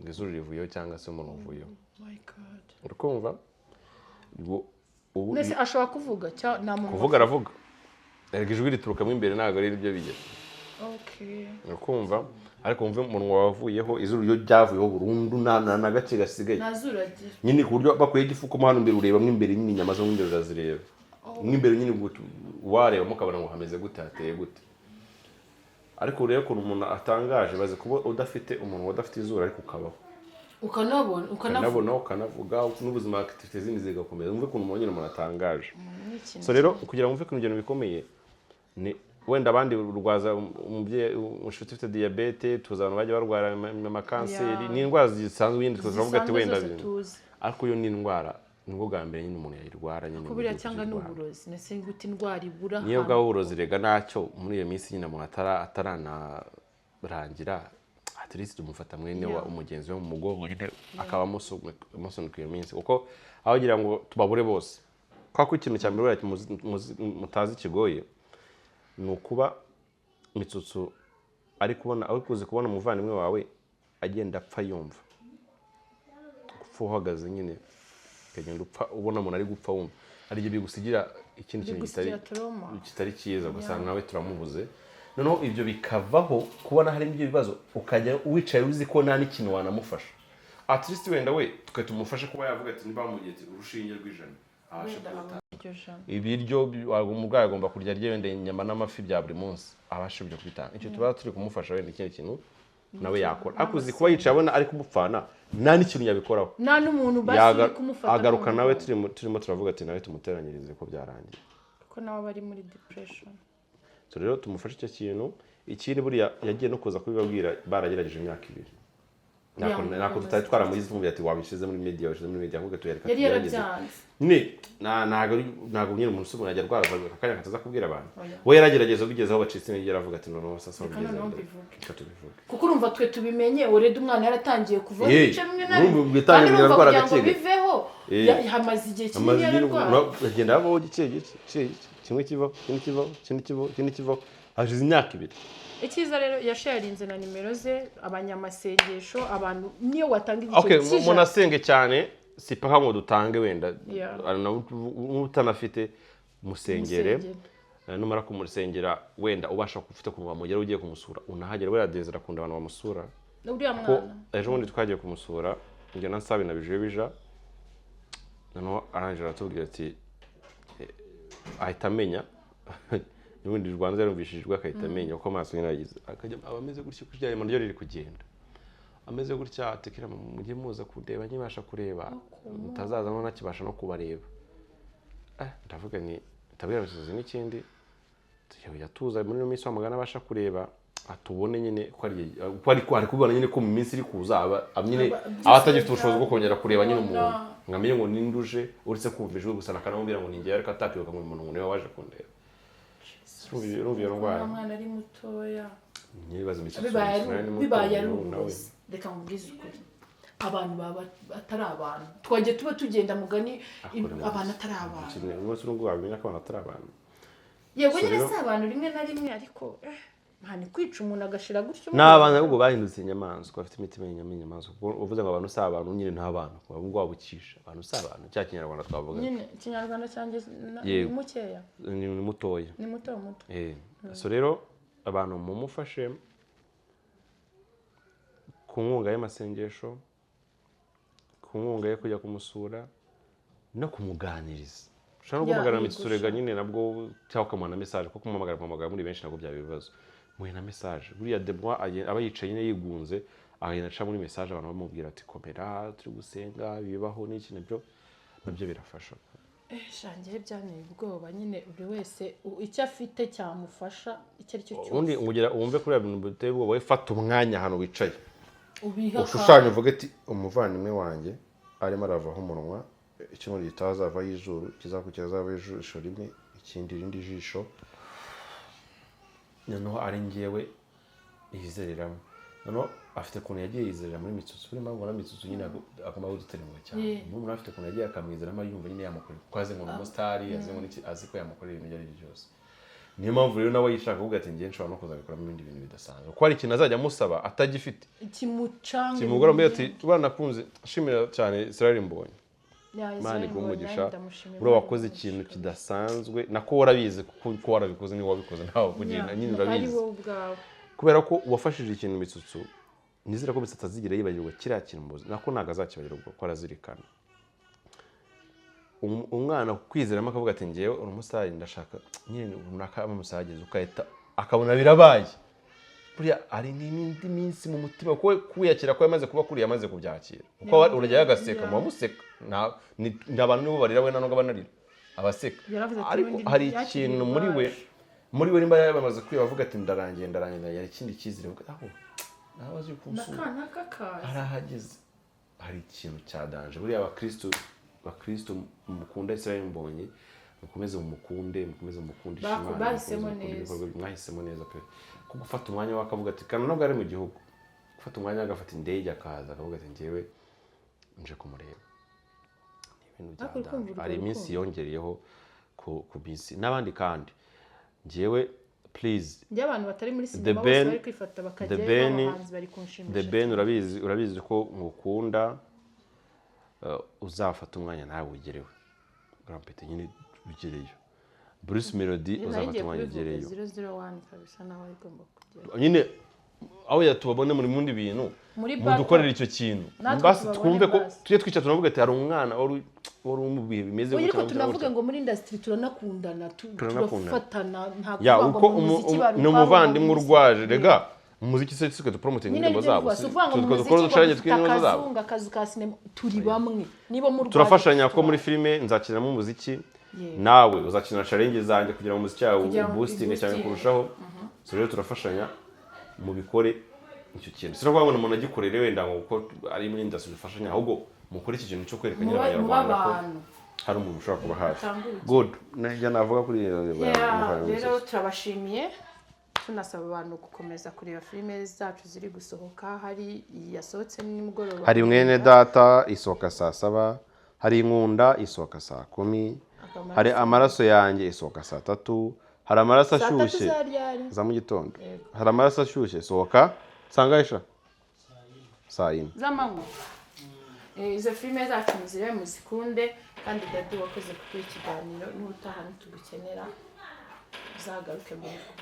[SPEAKER 2] izuru rivuyeho cyangwa se umuntu uvuyeho.
[SPEAKER 1] My God.
[SPEAKER 2] Uri kumva ubu
[SPEAKER 1] Mbese ashobora kuvuga cyangwa nta muntu?
[SPEAKER 2] Kuvuga aravuga, erega ijwi riturukamo imbere, ntabwo ari byo bigera. Uri kumva, ariko wumve umunwa wavuyeho, izuru ryo ryavuyeho burundu, nta na gake gasigaye.
[SPEAKER 1] Nta zuru agira.
[SPEAKER 2] Nyine ku buryo bakuye igifuko mo hano imbere, urebamo imbere nyine, inyama zo mo imbere urazireba mo imbere nyine, ubwo warebamo ukabona ngo hameze gute, hateye gute. Ariko urebe ukuntu umuntu atangaje, baze kuba udafite umunwa, udafite izuru, ariko ukabaho.
[SPEAKER 1] Ukanabona, ukanavuga.
[SPEAKER 2] Ukanabona, ukanavuga, n'ubuzima, activité zindi zigakomeza. Wumve ukuntu umuntu nyine umuntu atangaje.
[SPEAKER 1] Ni ikintu
[SPEAKER 2] So rero kugira ngo wumve ukuntu ibintu bikomeye, ni wenda abandi urwaza umubyeyi, inshuti ifite diyabete, tuzi abantu bajya barwara amakanseri. Ni indwara zisanzwe nyine, twe turavuga ati
[SPEAKER 1] zisanzwe
[SPEAKER 2] wenda
[SPEAKER 1] zose tuzi.
[SPEAKER 2] Ariko iyo ni indwara nibwo bwa mbere nyine umuntu yayirwara nyine
[SPEAKER 1] Ko
[SPEAKER 2] mu
[SPEAKER 1] buriya
[SPEAKER 2] gihugu
[SPEAKER 1] cyangwa
[SPEAKER 2] cy'u
[SPEAKER 1] ni
[SPEAKER 2] Rwanda.
[SPEAKER 1] uburozi ndetse gute indwara ibura
[SPEAKER 2] Niyo
[SPEAKER 1] ahantu?
[SPEAKER 2] bwaba uburozi rega ntacyo, muri iyo minsi nyine umuntu ataranarangira, at least tumufata mwene wa umugenzi we mu mugongo nyine, akaba amusunika iyo minsi, kuko aho kugira ngo tubabure bose, kubera ko ikintu cya mbere buriya mutazi kigoye ni ukuba Mitsutsu ari kubona, ari kuzi kubona umuvandimwe wawe agenda apfa, yumva gupfa uhagaze nyine, ukagenda upfa ubona umuntu ari gupfa, wumva hari igihe bigusigira ikindi kintu kitari
[SPEAKER 1] Bigusigira trauma.
[SPEAKER 2] kitari cyiza, ugasanga nawe turamubuze. Noneho ibyo bikavaho, kubona harimo ibyo bibazo, ukajya wicaye uzi ko nta n'ikintu wanamufasha. At least wenda we twe tumufashe kuba yavuga ati niba bamugiye ati urushinge rw'ijana, abashe
[SPEAKER 1] Wenda
[SPEAKER 2] kurutanga.
[SPEAKER 1] iryo jana.
[SPEAKER 2] Ibiryo umurwayi agomba kurya, arya wenda inyama n'amafi bya buri munsi, abashe ibyo kubitanga. Icyo tuba turi kumufasha, wenda ikindi kintu nawe yakora. Ariko uzi kuba yicaye abona ari kumupfana, nta n'ikintu yabikoraho,
[SPEAKER 1] nta n'umuntu basi uri kumufata
[SPEAKER 2] agaruka nawe
[SPEAKER 1] nk'umuntu.
[SPEAKER 2] Turimo turavuga ati nawe tumuteranyirize ko byarangiye,
[SPEAKER 1] kuko nawe aba ari muri depression.
[SPEAKER 2] So rero tumufashe icyo kintu. Ikindi, buriya yagiye no kuza kubibabwira, baragerageje imyaka 2. Ntabwo tutari twaramugize, tumubwira ati wabishyize muri media, wabishyize muri media, ahubwo tuyareka
[SPEAKER 1] Yari
[SPEAKER 2] tugerageze.
[SPEAKER 1] yarabyanze.
[SPEAKER 2] Nyine ntabwo nyine umuntu usubira ajya arwara aka kanya kataza kubwira abantu.
[SPEAKER 1] Oya.
[SPEAKER 2] We yaragerageza, bigeze aho bacitse intege, aravuga ati noneho sasa
[SPEAKER 1] Reka
[SPEAKER 2] bigeze
[SPEAKER 1] noneho
[SPEAKER 2] aho,
[SPEAKER 1] mbivuge.
[SPEAKER 2] Reka tubivuge.
[SPEAKER 1] Kuko urumva twe tubimenye already umwana yaratangiye kuva ibice bimwe na
[SPEAKER 2] urumva
[SPEAKER 1] bimwe,
[SPEAKER 2] bitangiye
[SPEAKER 1] kandi urumva
[SPEAKER 2] arwara
[SPEAKER 1] kugira ngo
[SPEAKER 2] gake gake.
[SPEAKER 1] biveho hamaze igihe kinini
[SPEAKER 2] Amaze nyine
[SPEAKER 1] yararwaye.
[SPEAKER 2] agenda habaho gike gike gike gike, kimwe kivaho, ikindi kivaho, ikindi kivaho, ikindi kivaho, hashize imyaka 2.
[SPEAKER 1] Icyiza rero yasharinze na nimero ze, abanyamasengesho, abantu niyo watanga
[SPEAKER 2] Okay,
[SPEAKER 1] igiceri cy'ijana.
[SPEAKER 2] Munasenge cyane, si paka ngo dutange wenda.
[SPEAKER 1] Yeah.
[SPEAKER 2] Nawe utanafite, musengere.
[SPEAKER 1] Musengere.
[SPEAKER 2] Numara kumusengera, wenda ubasha ufite ukuntu wamugera ugiye kumusura, unahagera. Buriya Desire akunda abantu bamusura.
[SPEAKER 1] Uriya
[SPEAKER 2] Ko
[SPEAKER 1] mwana.
[SPEAKER 2] Ejo bundi twagiye kumusura, njye na Nsabi na Bije bija, noneho arangije aratubwira ati ahita amenya n'ubundi Rwanda yarumvishije, akahita amenya uko amaso nyine yagize, akajya aba ameze gutya, kuko iryo ryo riri kugenda ameze gutya, ati kira mujye muza kundeba nkibasha kureba, mutazaza no ntakibasha no kubareba. Ndavuga ni ndabwira misozi n'ikindi tujya kujya tuza muri ino minsi wamugana abasha kureba, atubone nyine ko ari kubibona nyine ko mu minsi iri kuza aba nyine aba atagifite ubushobozi bwo kongera kureba nyine umuntu ngo amenye ngo ninde uje, uretse kumva ijwi gusa akanamubwira ngo ni njyewe, ariko atakibuka ngo uyu muntu ngo niwe waje kundeba. Urumva iyo ndwara.
[SPEAKER 1] Uriya mwana ari mutoya.
[SPEAKER 2] Nyibaza imisatsi
[SPEAKER 1] Bibaye ari uburozi, reka nkubwize ukuri, abantu baba atari abantu, twajya tuba tugenda mugani abantu atari abantu.
[SPEAKER 2] Umunsi n'ubwo wabimenya ko abantu atari abantu.
[SPEAKER 1] Yego.
[SPEAKER 2] So
[SPEAKER 1] Nyine
[SPEAKER 2] rero-
[SPEAKER 1] si abantu rimwe na rimwe, ariko nta kwica umuntu agashira gutyo.
[SPEAKER 2] Ni abantu ahubwo bahindutse inyamaswa, bafite imitima y'inyamaswa, kuko uvuze ngo abantu si abantu nyine, nta bantu ahubwo wabukisha abantu si abantu, cya Kinyarwanda twavuga.
[SPEAKER 1] Nyine Ikinyarwanda cyanjye ni
[SPEAKER 2] Yego.
[SPEAKER 1] mukeya.
[SPEAKER 2] Ni mutoya.
[SPEAKER 1] Ni muto muto.
[SPEAKER 2] So rero abantu mumufashe ku nkunga y'amasengesho, ku nkunga yo kujya kumusura no kumuganiriza. Ushobora no guhamagara
[SPEAKER 1] Yeah,
[SPEAKER 2] Mitsurega nyine nabwo, cyangwa ukamuha na message, kuko kumuhamagara muri benshi nabwo byaba ibibazo. Muhe na message. Buriya Debois aba yicaye nyine yigunze, agenda aca muri message abantu bamubwira ati komera, turi gusenga, bibaho n'iki, nabyo birafasha.
[SPEAKER 1] Shangiye byanteye ubwoba nyine, buri wese icyo afite cyamufasha icyo ari cyo
[SPEAKER 2] Ubundi
[SPEAKER 1] cyose.
[SPEAKER 2] ugira wumve kuriya bintu biteye ubwoba, wowe fata umwanya ahantu wicaye,
[SPEAKER 1] ubiha
[SPEAKER 2] ushushanye, uvuge ati umuvandimwe wanjye arimo aravaho umunwa, icyumweru gitaha azavaho izuru, ikizakurikira azavaho ijisho rimwe, ikindi irindi jisho, noneho ari njyewe yizereramo. Noneho afite ukuntu yagiye yizerera muri Mitsutsu. Buri mpamvu ubona Mitsutsu nyine agomba kudutera impuhwe cyane. Umuntu afite ukuntu yagiye akamwizeramo, yumva nyine yamukorera, kuko azi ngo ni umusitari, azi ngo n'iki, azi ko yamukorera ibintu ibyo ari byo byose. Niyo mpamvu rero nawe yishaka kuvuga ati njye nshobora no kuzabikoramo ibindi bintu bidasanzwe, kuko hari ikintu azajya amusaba atagifite,
[SPEAKER 1] kimucanga.
[SPEAKER 2] Kimugora mbere ati banakunze. Ashimira cyane Israel Mbonyi. Imana iguhe umugisha, buriya wakoze ikintu kidasanzwe, nako warabizi kuko warabikoze, niba wabikoze ntawe kugenda nyine
[SPEAKER 1] Ari
[SPEAKER 2] urabizi.
[SPEAKER 1] wowe ubwawe.
[SPEAKER 2] Kubera ko wafashije ikintu Mitsutsu, nizera ko Mitsutsu atazigera yibagirwa kiriya kintu mu buzima, nako ntabwo azakibagirwa kuko arazirikana. Umwana kwizeramo akavuga ati ngewe uri umusitari, ndashaka nyine runaka amusagize, ugahita akabona birabaye. Buriya hari n'indi minsi mu mutima, kuko kwiyakira ko yamaze kuba kuriya, yamaze kubyakira, kuko urajyayo agaseka, muba museka. Ni abantu nibo barira, we ntabwo aba anarira, abaseka.
[SPEAKER 1] Yaravuze ati,
[SPEAKER 2] Ariko
[SPEAKER 1] "Ubundi
[SPEAKER 2] hari
[SPEAKER 1] yakiriye
[SPEAKER 2] ikintu muri we,
[SPEAKER 1] ubwacu."
[SPEAKER 2] muri we nimba yamaze kwiba, avuga ati ndarangiye, ndarangiye, ndarangiye, hari ikindi cyizere, avuga aho nawe azi kunsura.
[SPEAKER 1] N'akana kakaza.
[SPEAKER 2] Arahageze, hari ikintu cya danger. Buriya abakristo mukunda Israel Mbonyi, mukomeze mumukunde, mukomeze mumukundishe Imana,
[SPEAKER 1] Bahisemo
[SPEAKER 2] mukomeze mukunde
[SPEAKER 1] neza.
[SPEAKER 2] ibikorwa bye. Mwahisemo neza pe, kuko gufata umwanya we akavuga ati kana nubwo ari mu gihugu, gufata umwanya agafata indege akaza akavuga ati njyewe nje kumureba, ni ibintu bya
[SPEAKER 1] Ariko uri kumva
[SPEAKER 2] danger.
[SPEAKER 1] urwo
[SPEAKER 2] Hari iminsi
[SPEAKER 1] rukundo.
[SPEAKER 2] yongereyeho ku minsi n'abandi, kandi njyewe please.
[SPEAKER 1] Njye abantu batari muri
[SPEAKER 2] The
[SPEAKER 1] sinema bose
[SPEAKER 2] Ben-
[SPEAKER 1] bari kwifata bakajyayo,
[SPEAKER 2] The Ben-
[SPEAKER 1] abahanzi bari kunshimisha.
[SPEAKER 2] The Ben, urabizi ko ngukunda, uzafata umwanya nawe ugerewe urampete nyine ugereyo. Bruce Melody uzafata umwanya ugereyo.
[SPEAKER 1] 001 kabisa, nawe igomba kugera.
[SPEAKER 2] Nyine aho yatubabone muri mundi bintu,
[SPEAKER 1] Muri
[SPEAKER 2] mudukorere icyo kintu.
[SPEAKER 1] Natwe
[SPEAKER 2] Basi
[SPEAKER 1] tubabone.
[SPEAKER 2] Twumve ko
[SPEAKER 1] Basi.
[SPEAKER 2] tujye twicara tunavuga ati hari umwana wari uri mu bihe bimeze
[SPEAKER 1] Oya, ariko
[SPEAKER 2] gutya na gutya na
[SPEAKER 1] tunavuga
[SPEAKER 2] gutya.
[SPEAKER 1] ngo muri industry turanakundana,
[SPEAKER 2] Turanakundana.
[SPEAKER 1] turafatana, nta
[SPEAKER 2] Ya,
[SPEAKER 1] kuvuga ngo
[SPEAKER 2] uko
[SPEAKER 1] mu muziki bari
[SPEAKER 2] ni
[SPEAKER 1] ukwabo,
[SPEAKER 2] umuvandimwe
[SPEAKER 1] mu muziki-
[SPEAKER 2] urwaje rega, mu muziki se twe dupromotinga
[SPEAKER 1] Nyine
[SPEAKER 2] indirimbo
[SPEAKER 1] nibyo
[SPEAKER 2] zabo?
[SPEAKER 1] bivuga, si ukuvuga ngo mu
[SPEAKER 2] Twe
[SPEAKER 1] muziki
[SPEAKER 2] dukora
[SPEAKER 1] ngo
[SPEAKER 2] uducanye
[SPEAKER 1] dufite
[SPEAKER 2] tw'indirimbo zabo.
[SPEAKER 1] akazungu, akazu ka sinema, turi bamwe niba murwaje.
[SPEAKER 2] Turafashanya ko muri filime nzakinamo umuziki, nawe uzakina challenge zanjye kugira ngo umuziki wawe
[SPEAKER 1] Kugira ngo
[SPEAKER 2] uboostinge cyane
[SPEAKER 1] uboostinge.
[SPEAKER 2] kurushaho. So rero turafashanya, mubikore icyo kintu. Sinavuga ngo umuntu agikorere wenda ngo kuko ari muri industry dufashanya, ahubwo mukore iki kintu cyo kwereka nyine
[SPEAKER 1] Muba
[SPEAKER 2] abanyarwanda ko
[SPEAKER 1] abantu.
[SPEAKER 2] hari umuntu ushobora kuba hafi.
[SPEAKER 1] Tanga urugero.
[SPEAKER 2] Good, nijya navuga kuri
[SPEAKER 1] Yeah, rero turabashimiye, tunasaba abantu gukomeza kureba filime zacu ziri gusohoka. Hari iyasohotse nimugoroba.
[SPEAKER 2] Hari Mwene Data isohoka saa 7, hari Inkunda isohoka saa 10, hari Amaraso Yanjye isohoka saa 3, hari Amaraso
[SPEAKER 1] Saa 3
[SPEAKER 2] Ashyushye
[SPEAKER 1] za ryari?
[SPEAKER 2] Za mu gitondo. Hari Amaraso Ashyushye isohoka sangahe? Saa 4.
[SPEAKER 1] Z'amanywa. Izo filime zacu muzirebe, muzikunde. Kandi Daddy, wakoze kuduha ikiganiro. N'ubutaha nitugukenera uzagaruke mu rugo.